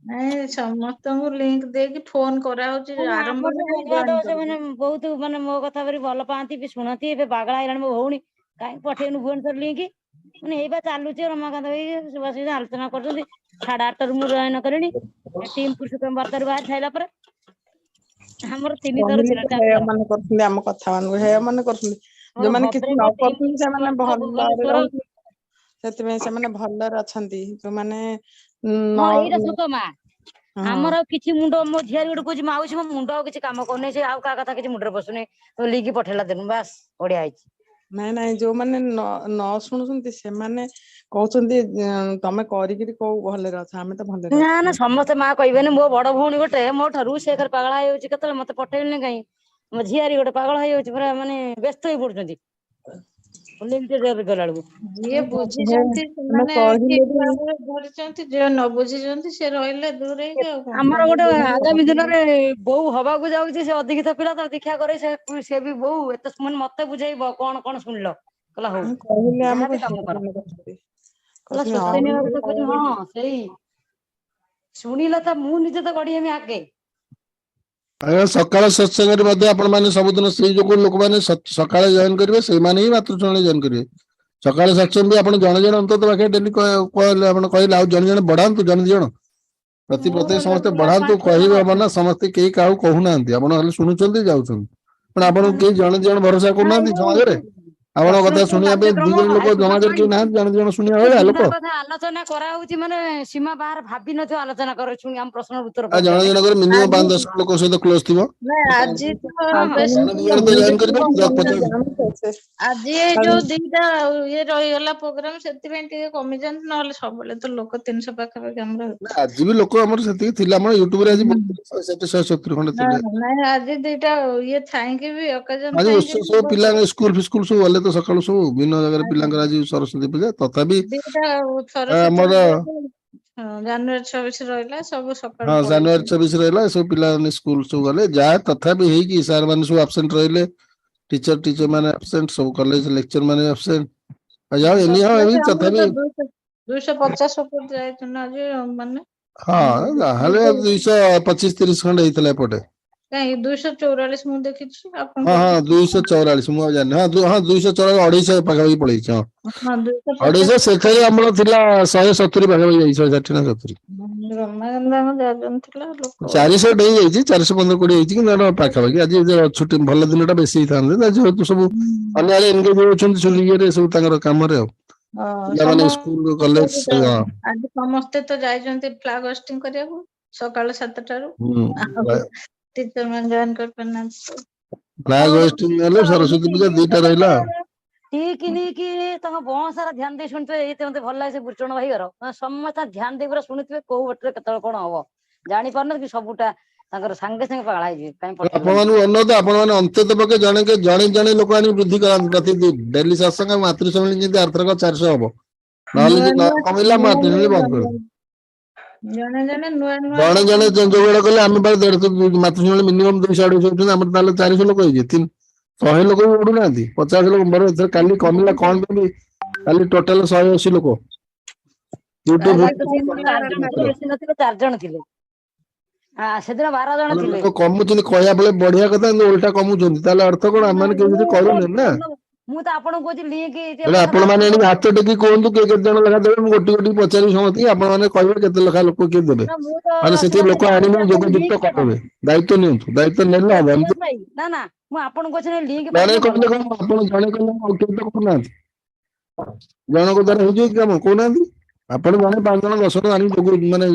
ନାଇଁ, ସମସ୍ତଙ୍କୁ ଲିଙ୍କ ଦେଇକି ଫୋନ କରାହଉଛି, ମାନେ ଆରମ୍ଭ ଆମର ଯୋଉ ହେଲେ ବନ୍ଧୁବାନ୍ଧବ ଜଏନ କରିବେ। ସେମାନେ ବହୁତ ମାନେ ମୋ କଥା ଭାରି ଭଲ ପାଆନ୍ତି ବି, ଶୁଣନ୍ତି। ଏବେ ପାଗଳା ହେଇଗଲାଣି ମୋ ଭଉଣୀ, କାହିଁକି ପଠେଇନୁ ଭୁବନେଶ୍ୱର ଲିଙ୍କ? ମାନେ ଏଇ ବା ଚାଲୁଛି, ରମାକାନ୍ତ ଭାଇ ସୁଭାଷ ଆଲୋଚନା କରୁଛନ୍ତି। 8:30ରୁ ମୁଁ ଜଏନ କଲିଣି ଟିମ୍ ପୁରୁଷୋତ୍ତମ ବାର୍ତ୍ତାରୁ ବାହାରି ସାରିଲା ପରେ। ଆମର 3 ଥର କହିଲେ ଥିଲା, ତ 4 ହେୟ ଥର। ମନେ କରୁଛନ୍ତି, ଆମ କଥା ମାନଙ୍କୁ ହେୟ ମନେ କରୁଛନ୍ତି। ଆମର ଯୋଉମାନେ କିଛି ଭଦ୍ରକ ନ ଟିମ୍ କରୁଛନ୍ତି ସେମାନେ ପୁରୁଷୋତ୍ତମ ଭଲରେ ଭୁବନେଶ୍ୱର। ରହୁଛନ୍ତି, ସେଥିପାଇଁ ସେମାନେ ଭଲରେ ଅଛନ୍ତି। ଯୋଉମାନେ ନ ହଁ, ଏଇଟା ସତ ମା। ହଁ। ଆମର ଆଉ କିଛି ମୁଣ୍ଡ, ମୋ ଝିଆରୀ ଗୋଟେ କହୁଛି, ମାଉସୀ ମୋ ମୁଣ୍ଡ ଆଉ କିଛି କାମ କରୁନି, ସେ ଆଉ କାହା କଥା କିଛି ମୁଣ୍ଡରେ ପଶୁନି, ଲିଙ୍କ ପଠେଇଲା ଦିନୁ ବାସ୍ ବଢିଆ ହେଇଛି। ନାଇଁ ନାଇଁ, ଯୋଉମାନେ ନ ନ ଶୁଣୁଛନ୍ତି ସେମାନେ କହୁଛନ୍ତି, ତମେ କରିକିରି କୋଉ ଭଲରେ ଅଛ, ଆମେ ତ ଭଲରେ ନା ଅଛୁ। ନା, ସମସ୍ତେ ମା କହିବେନି। ମୋ ବଡ ଭଉଣୀ ଗୋଟେ ମୋ ଠାରୁ, ସେ ଖାଲି ପାଗଳା ହେଇଯାଉଛି, କେତେବେଳେ ମତେ ପଠେଇଲେନି କାହିଁ। ମୋ ଝିଆରୀ ଗୋଟେ ପାଗଳ ହେଇଯାଉଛି ପୁରା, ମାନେ ବ୍ୟସ୍ତ ହେଇ ପଡୁଛନ୍ତି ଲିଙ୍କ ଗଲା ବେଳକୁ। ଯିଏ ବୁଝିଛନ୍ତି ଆମେ ସେମାନେ କହିଲେ ଠିକ ବି ଭାବରେ ଧରିଛନ୍ତି, ଯିଏ ନ ବୁଝିଛନ୍ତି ସେ ରହିଲେ ଦୂରେଇକି, ଆଉ କଣ। ଆମର ଗୋଟେ ଆଗାମୀ ଦିନରେ ବୋଉ ହବାକୁ ଯାଉଛି, ସେ ଅଧିକିତ ପିଲା, ତାକୁ ଦୀକ୍ଷା କରେଇ ସେ ସେ ବି ବୋଉ ଏତେ ମାନେ ମତେ ବୁଝେଇବ କଣ କଣ ଶୁଣିଲ, କହିଲା ହଉ କହିଲେ ଯାହା ଆମକୁ ବି କାମ ହେୟ କର। ମନେ କରୁଛନ୍ତି, କହିଲା କହୁଛନ୍ତି ସ୍ୱସ୍ତିନୀ ହଁ ଭାବେ ତ କହୁଛି, ହଁ ସେଇ ଶୁଣିଲା ତ ମୁଁ ନିଜେ ତ ଗଡି ହେମି ଆଗେ। ଆଜ୍ଞା, ସକାଳ ସତ୍ସଙ୍ଗରେ ମଧ୍ୟ ଆପଣ ମାନେ ସବୁଦିନ ସେଇ ଯୋଗୁ ଲୋକମାନେ ସକାଳେ ଜଏନ କରିବେ, ସେଇମାନେ ହିଁ ମାତୃ ସମ୍ମିଳନୀ ଜଏନ କରିବେ। ସକାଳେ ସତ୍ସଙ୍ଗ ବି ଆପଣ ଜଣେ ଜଣେ ଅନ୍ତତଃ ପାଖେ ଡେଲି କହିଲେ, ଆପଣ କହିଲେ ଆଉ ଜଣେ ଜଣେ ବଢାନ୍ତୁ, ଜଣେ ଦି ଜଣ ପ୍ରତି ମୋର ପ୍ରତ୍ୟେକ ସମସ୍ତେ ରେଗୁଲାର ବଢାନ୍ତୁ। 5 ଜଣ କହିବେ ହବ ନା, ଅଛନ୍ତି। ସମସ୍ତେ କେହି କାହାକୁ କହୁନାହାନ୍ତି, ଆପଣ ଖାଲି ଶୁଣୁଛନ୍ତି ଯାଉଛନ୍ତି। પણ ଆପଣଙ୍କୁ କେହି ଜଣେ ଦି ଜଣ ଭରସା ନା ଏଇ କରୁନାହାନ୍ତି ଯୋଉ ସମାଜରେ? ଆପଣଙ୍କ କଥା ପ୍ରଶ୍ନୋତ୍ତର ଶୁଣିବା ପାଇଁ କାର୍ଯ୍ୟକ୍ରମ ଦି ଜଣ ଲୋକ ଭାରି ସୁନ୍ଦର ସମାଜରେ କେହି ଭାଇ, ନାହାନ୍ତି, ଜଣେ ଦି ଜଣ ଶୁଣିବା ଏତେ ଭଳିଆ ଲୋକ? ସୁନ୍ଦର କଥା ଆଲୋଚନା କରାହଉଛି, ମାନେ ସୀମା ବାହାରେ ଭାବି ନଥିବ ଆଲୋଚନା କର, ଶୁଣି ଆମ ପ୍ରଶ୍ନର ଉତ୍ତର ଆଉ ପାଉଛୁ ଜଣେ ଆମେ। ଜଣଙ୍କର ମିନିମମ୍ ଆଜି 5 10 ଜଣ ଲୋକ ସହିତ କ୍ଲୋଜ ଥିବ। ନା, ଆଜି ତ ହଁ ହଁ। ବେଶୀ ଜଣେ ଦି ଜଣ ତ ଜଏନ କରିବେ, 10 50। ଆଜି ଏଇ ଯୋଉ ଦିଟା ଇଏ ରହିଗଲା ପ୍ରୋଗ୍ରାମ, ସେଥିପାଇଁ ଟିକେ କମିଯାନ୍ତି, ନହେଲେ ସବୁବେଳେ ତ ଲୋକ 300 ପାଖାପାଖି ଆମର। ନା, ଆଜି ବି ଲୋକ ଆମର ସେତିକି ଥିଲେ, ଆମର ୟୁଟ୍ୟୁବ ରେ ଆଜି 160 170 ଖଣ୍ଡେ ନା ଥିଲେ। ନାଇଁ, ଆଜି ଦିଟା ଇଏ ଥାଇକି ବି, ଅକେଜନ ଆଜି ଥାଇକି ଉତ୍ସବ ବି ସବୁ ବହୁତ ପିଲାଙ୍କ ସ୍କୁଲ ଫିସ୍କୁଲ ସବୁ ଗଲେ ତ ସକାଳୁ ସବୁ ବିଭିନ୍ନ ଜାଗାରେ ପିଲାଙ୍କର ଆଜି ସରସ୍ୱତୀ ପୂଜା, ତଥାପି ଦିଟା ସରସ୍ୱତୀ ଆମର ପୂଜାକୁ, ହଁ, ଜାନୁଆରୀ 26 ରହିଲା, ସବୁ ସକାଳୁ ହଁ, ଜାନୁଆରୀ ପଳେଇଲେ। 26 ରହିଲା, ସବୁ ପିଲାମାନେ ସ୍କୁଲ ସବୁ ଗଲେ। ଯାହା ତଥାପି ହେଇକି ସାର୍ ମାନେ ସବୁ ଆବସେଣ୍ଟ ରହିଲେ, ଟିଚର ଟିଚର ମାନେ ଆବସେଣ୍ଟ, ସବୁ କଲେଜ ଲେକ୍ଚର ମାନେ ଆବସେଣ୍ଟ, ଆଉ ଯାଉ ଏନି ହଁ ତଥାପି ଏମିତି ଆମର ତଥାପି ତ 250 ଉପରେ ଯାଇଛନ୍ତି ଆଜି ମାନେ ହଁ, ଯାହାହେଲେ 225 30 ଖଣ୍ଡେ ହେଇଥିଲା ଏପଟେ। କାଇଁ, 244 ମୁଁ ଦେଖିଛି ଆପଣ। ହଁ, 244, ମୁଁ ଆଉ ଜାଣିନି। ହଁ, ହଁ, 244, 250 ପାଖାପାଖି ପଳେଇଛି, ହଁ। ହଁ, 250। 250, ସେଥିରେ ଆମର ଥିଲା 170 ପାଖାପାଖି ଯାଇଛି, 160 ନା 70। ରମାକାନ୍ତ ଯାଜନ ଥିଲା ଲୋକ। 400 ଡେଇଁ ଯାଇଛି, 415 20 ହେଇଛି, କିନ୍ତୁ ଆର ପାଖାପାଖି ଆଜି ଯୋଉ ଛୁଟି ଭଲ ଦିନଟା ବେଶୀ ହେଇଥାନ୍ତା, ଯେହେତୁ ସବୁ ଅନ୍ୟ ଆଡେ ଏନଗେଜ ହଉଛନ୍ତି ସବୁ ଇଏରେ, ସବୁ ତାଙ୍କର କାମରେ, ଆଉ ପିଲାମାନେ ସ୍କୁଲ କଲେଜ। ସମସ୍ତେ ଆଜି ସମସ୍ତେ ତ ଯାଇଛନ୍ତି ଫ୍ଲାଗ ହୋଷ୍ଟିଂ କରିବାକୁ ସକାଳ 7ଟାରୁ, ଆଉ ଟିଚର ମାନେ ଜଏନ କରିପାରୁନାହାନ୍ତି। ଫ୍ଲାଗ ହୋଷ୍ଟିଂ ହେଲେ ସରସ୍ୱତୀ ପୂଜା ଦିଟା ରହିଲା ଆଉ। ଟିକି ନିକି ତାଙ୍କ ବଣ ସାରା ଧ୍ୟାନ ଦେଇ ଶୁଣିଥିବେ। ଏଇତେ ମତେ ଭଲ ଲାଗେ ସେ ଗୁରୁଚରଣ ଭାଇଙ୍କର, ସମସ୍ତେ ଧ୍ୟାନ ଦେଇ ପୁରା ଶୁଣିଥିବେ, କୋଉ ବାଟରେ କେତେବେଳେ କଣ ହବ ଜାଣିପାରୁନାହାନ୍ତି କି, ସବୁଟା ତାଙ୍କର ସାଙ୍ଗେ ସାଙ୍ଗେ ପାଗଳା ହେଇଯିବେ, କାଇଁ ପଠେଇଲନି। ଆପଣମାନଙ୍କୁ ଅନୁରୋଧ, ଆପଣମାନେ ଅନ୍ତତଃ ପକ୍ଷେ ଜଣେ ଜଣେ ଜଣେ ଲୋକ ଆଣି ବୃଦ୍ଧି କରାନ୍ତୁ ପ୍ରତିଦିନ ଡେଲି ସତ୍ସଙ୍ଗ ଆଉ ମାତୃ ସମ୍ମିଳନୀ, ଯେମିତି ଆରଥରକ 400 ହବ। ନହେଲେ ନୂଆ ଯଦି ନ ନୂଆ କମିଲା ନୂଆ ମାତୃ ସମ୍ମିଳନୀ ନୂଆ ବନ୍ଦ କରିଦେବେ। ଜଣେ ଜଣେ ନୂଆ ନୂଆ ଜଣେ ଲୋକ ଜଣେ ଯୋଗାଡ଼ କଲେ ଆମେ ପ୍ରାୟ 150, ମାତୃ ସମ୍ମିଳନୀ ମିନିମମ୍ 200 250 ହଉଛନ୍ତି, ଆମର ତାହେଲେ 400 ଲୋକ ହେଇଯିବେ। 300 ଲୋକ ବି ବଢୁନାହାନ୍ତି, 50 ଲୋକ ବରଂ। ଏଥର କାଲି କମିଲା କଣ ପାଇଁ? କାଲି ଟୋଟାଲ 180 ଲୋକ ୟୁଟ୍ୟୁବ କାଲି ତ ଚାରି ଜଣ ଥିଲେ, ବେଶୀ ନଥିଲେ, ଚାରି ଜଣ ଥିଲେ। ସେଦିନ 12 ଜଣ ଥିଲେ। ଲୋକ କମୁଛନ୍ତି କହିବା ବେଳେ ବଢିଆ କଥା, କିନ୍ତୁ ଓଲଟା କମୁଛନ୍ତି। ତାହେଲେ ଅର୍ଥ କଣ? ଆମେ କେହି କିଛି କରୁନେ ନା। ମୁଁ ତ ଆପଣଙ୍କୁ କହୁଛି ଲିଙ୍କ। ହେଲେ ଆପଣ ମାନେ ଆଣିକି ହାତ ଟେକି କୁହନ୍ତୁ କିଏ କେତେ ଜଣ ଲେଖା ଦେବେ। ମୁଁ ଗୋଟି ଗୋଟି ପଚାରିବି ସମସ୍ତଙ୍କୁ, ଆପଣ ମାନେ କହିବେ କେତେ ଲେଖା ଲୋକ କିଏ ଦେବେ। ମୁଁ ତ ମାନେ ସେତିକି ଲୋକ ଆଣିବେ, ଯୋଗଯୁକ୍ତ କରିବେ, ଦାୟିତ୍ୱ ନିଅନ୍ତୁ। ଦାୟିତ୍ୱ ନେଲେ ହବ ଏମିତି। ସୁଭାଷ ଭାଇ, ନା ନା, ମୁଁ ଆପଣଙ୍କୁ କହୁଛି ଲିଙ୍କ ଜଣେ ପଠେଇଲେ କହିଲେ ଭଲ। କଣ, ଆପଣ ଜଣେ କହିଲେ ଆଉ କେହି ତ କରୁନାହାନ୍ତି। ଜଣଙ୍କ ଦ୍ୱାରା ହେଇଯିବ କି କାମ, କହୁନାହାନ୍ତି? ଆପଣ ଜଣେ 5 ଜଣ 10 ଜଣ ଆଣିକି ଯୋଗ ମାନେ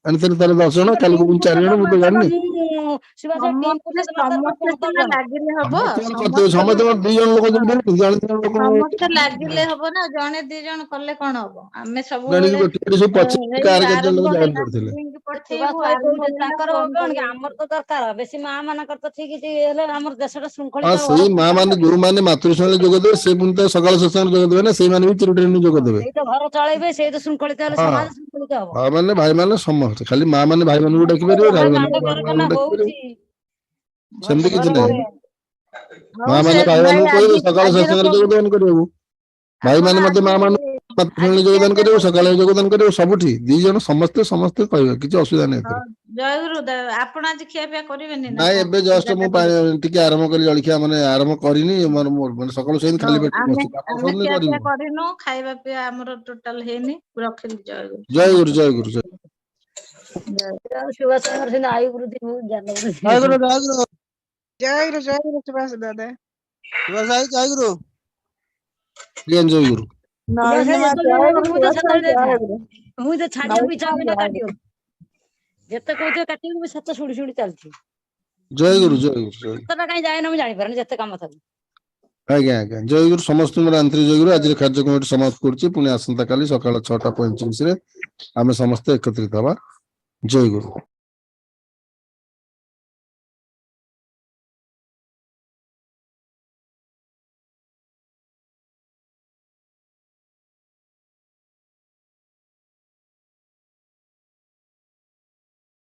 ଆଣିଥିଲେ, ତାହେଲେ 10 ଜଣ, କାଲି ଟିମ୍ କହୁଛନ୍ତି 4 ଜଣ, ମୁଁ ତ ଜାଣିନି। ମୁଁ ସୁଭାଷ ଭାଇ, ଟିମ୍ ସମସ୍ତେ ପୁରୁଷୋତ୍ତମ ମାତାର ସମସ୍ତେ 15 ସିନା ଜଣ। ଲାଗିଲେ ହବ। ସମସ୍ତଙ୍କର କର୍ତ୍ତବ୍ୟ, ସମସ୍ତେ ସମସ୍ତଙ୍କର 2 ଜଣ ଲୋକ ଯୋଗ ଦେବେ, ଜଣେ 2 ଜଣ ଲୋକ ସମସ୍ତେ ଲାଗିଲେ ହବ ନା, ଜଣେ ଦି ଜଣ କଲେ କଣ ହବ? ଆମେ ଜାଣିକି ସବୁବେଳେ ଗୋଟି ଗୋଟି ସବୁ ପଚାରି ଏଇ କାହାର କେତେ ଜଣ ଆରମ୍ଭ ଲୋକ ଜଏନ୍ ହେଲା କରିଥିଲେ। ଲିଙ୍କ ସୁଭାଷ ପଠେଇବୁ, ଭାଇ ଆରମ୍ଭ କହୁଛନ୍ତି ହେଲା ତାଙ୍କର ଫୋନ କଣ କି, କରିବୁ। ଆମର ତ ଦରକାର ବେଶୀ ମା ମାନଙ୍କର ତ ଠିକ ହେଲେ ଆମର ଦେଶଟା ହଁ, ଶୃଙ୍ଖଳିତ ହବ। ସେଇ ମା ମାନେ ଯୋଉମାନେ ମାତୃଶୈଳୀ ଯୋଗ ଦେବେ, ସେ ପୁଣି ତ ସକାଳ ସତ୍ସଙ୍ଗରେ ଯୋଗ ଦେବେ ନା, ସେଇମାନେ ବି ଚିରଟ୍ରେନିଂ ଯୋଗ ଦେବେ। ସେଇ ତ ଘର ଚଳେଇବେ, ସେଇ ତ ଶୃଙ୍ଖଳିତ ହେଲେ ହଁ ସମାଜ ଶୃଙ୍ଖଳିତ ହବ। ମା ମାନେ ଭାଇ ମାନେ ସମସ୍ତେ, ଖାଲି ମା ମାନେ ଭାଇ ମାନଙ୍କୁ ଡାକି ପାରିବେ, ଯାହା ଭାଇ କାଣ୍ଡ ମାନେ ମା କାରଖାନା ମାନଙ୍କୁ ଡାକି ପାରିବେ, ହଉଛି ସେମିତି କିଛି ଘରେ ନାହିଁ। ହଉ ମା ସେ ମାନେ ଭାଇ ଭାଇ ମାନଙ୍କୁ କହିବେ ଆଜି ସକାଳ ଆଜିର ସତ୍ସଙ୍ଗରେ ଯୋଗଦାନ କରିବାକୁ, ଭାଇ ଆପଣ ମାନେ ମଧ୍ୟ ଆଜି ମା ମାନଙ୍କୁ ଆଜି ମାତୃଶୈଳୀ ଯୋଗଦାନ ଖିଆପିଆ କରିବେ, ସକାଳେ କରିବେନି? ଯୋଗଦାନ କରିବେ, ସବୁଠି 2 ଜଣ ସମସ୍ତେ ସମସ୍ତେ କହିବେ, କିଛି ଅସୁବିଧା ନାହିଁ ହଉ ଏଥିରେ। ଜୟଗୁରୁ, ଆପଣ ଆଜି ଖିଆପିଆ କରିବେନି ନା ନାଇଁ, କଣ? ଏବେ ଜଷ୍ଟ ପୂଜାଟା ମୁଁ କରିବେ। ଟିକେ ଆରମ୍ଭ କଲି ଜଳଖିଆ, ମାନେ ଆରମ୍ଭ କରିନି। ମୋର ମାନେ ସକାଳୁ ସେମିତି ଖାଲି ହଉ ପେଟରେ ଆମେ ବସିଛି, କାମ ଆମେ ସରିଲେ ଖିଆପିଆ କରିବୁ। କରିନୁ, ଖାଇବା ପିଇବା ଆମର ଟୋଟାଲ ହେଇନି। ରଖିଲି, ଜୟଗୁରୁ ଜୟ ଗୁରୁ, ସମସ୍ତଙ୍କୁ। ଜୟ ଗୁରୁ, ଜୟ ଜୟ ସୁଭାଷ ଭାଇଙ୍କର ସେମିତି ଆୟୁ ବୃଦ୍ଧି ହଉ, ଜ୍ଞାନ ବୃଦ୍ଧି ଜୟ ହଉ। ଗୁରୁ, ଜୟ ଗୁରୁ। ଜୟ ଗୁରୁ, ଜୟ ଗୁରୁ ସୁଭାଷ ଦାଦା। ସୁଭାଷ ଭାଇ ଜୟ ଗୁରୁ। ଆଜ୍ଞା, ଜୟ ଗୁରୁ। ସୁଭାଷ ନଳିନୀ ଭାଇ ମା ଯେତେବେଳେ ଜୟ ଗୁରୁ, ମୁଁ ତ ସୁଭାଷ ଭାଇ ସେତେବେଳେ ଜୟ ଯାଇଥାଏ। ଗୁରୁ। ମୁଁ ତ ଛାଡିବାକୁ ନଳିନୀ ଇଚ୍ଛା ମା ହୁଏନା ଜୟ ଗୁରୁ। କାଟିବାକୁ, ଯେତେ କହୁଥିବ କାଟିବାକୁ, ମୁଁ ସେତେ ଶୁଣି ଶୁଣି ଚାଲିଛି। ଜୟ ଗୁରୁ, ଜୟ ଗୁରୁ, ଜୟ ଗୁରୁ। ସାତଟା କାହିଁ ଯାଏନା ମୁଁ ଜାଣିପାରେନି, ଯେତେ କାମ ଥାଉ। ଆଜ୍ଞା ଆଜ୍ଞା, ଜୟ ଗୁରୁ ସମସ୍ତଙ୍କୁ, ମୋର ଆନ୍ତରିକ ଜୟ ଗୁରୁ। ଆଜିର କାର୍ଯ୍ୟକ୍ରମ ଏଠି ସମାପ୍ତ କରୁଛି। ପୁଣି ଆସନ୍ତା କାଲି ସକାଳ 6:35 ରେ ଆମେ ସମସ୍ତେ ଏକତ୍ରିତ ହବା। ଜୟ ଗୁରୁ।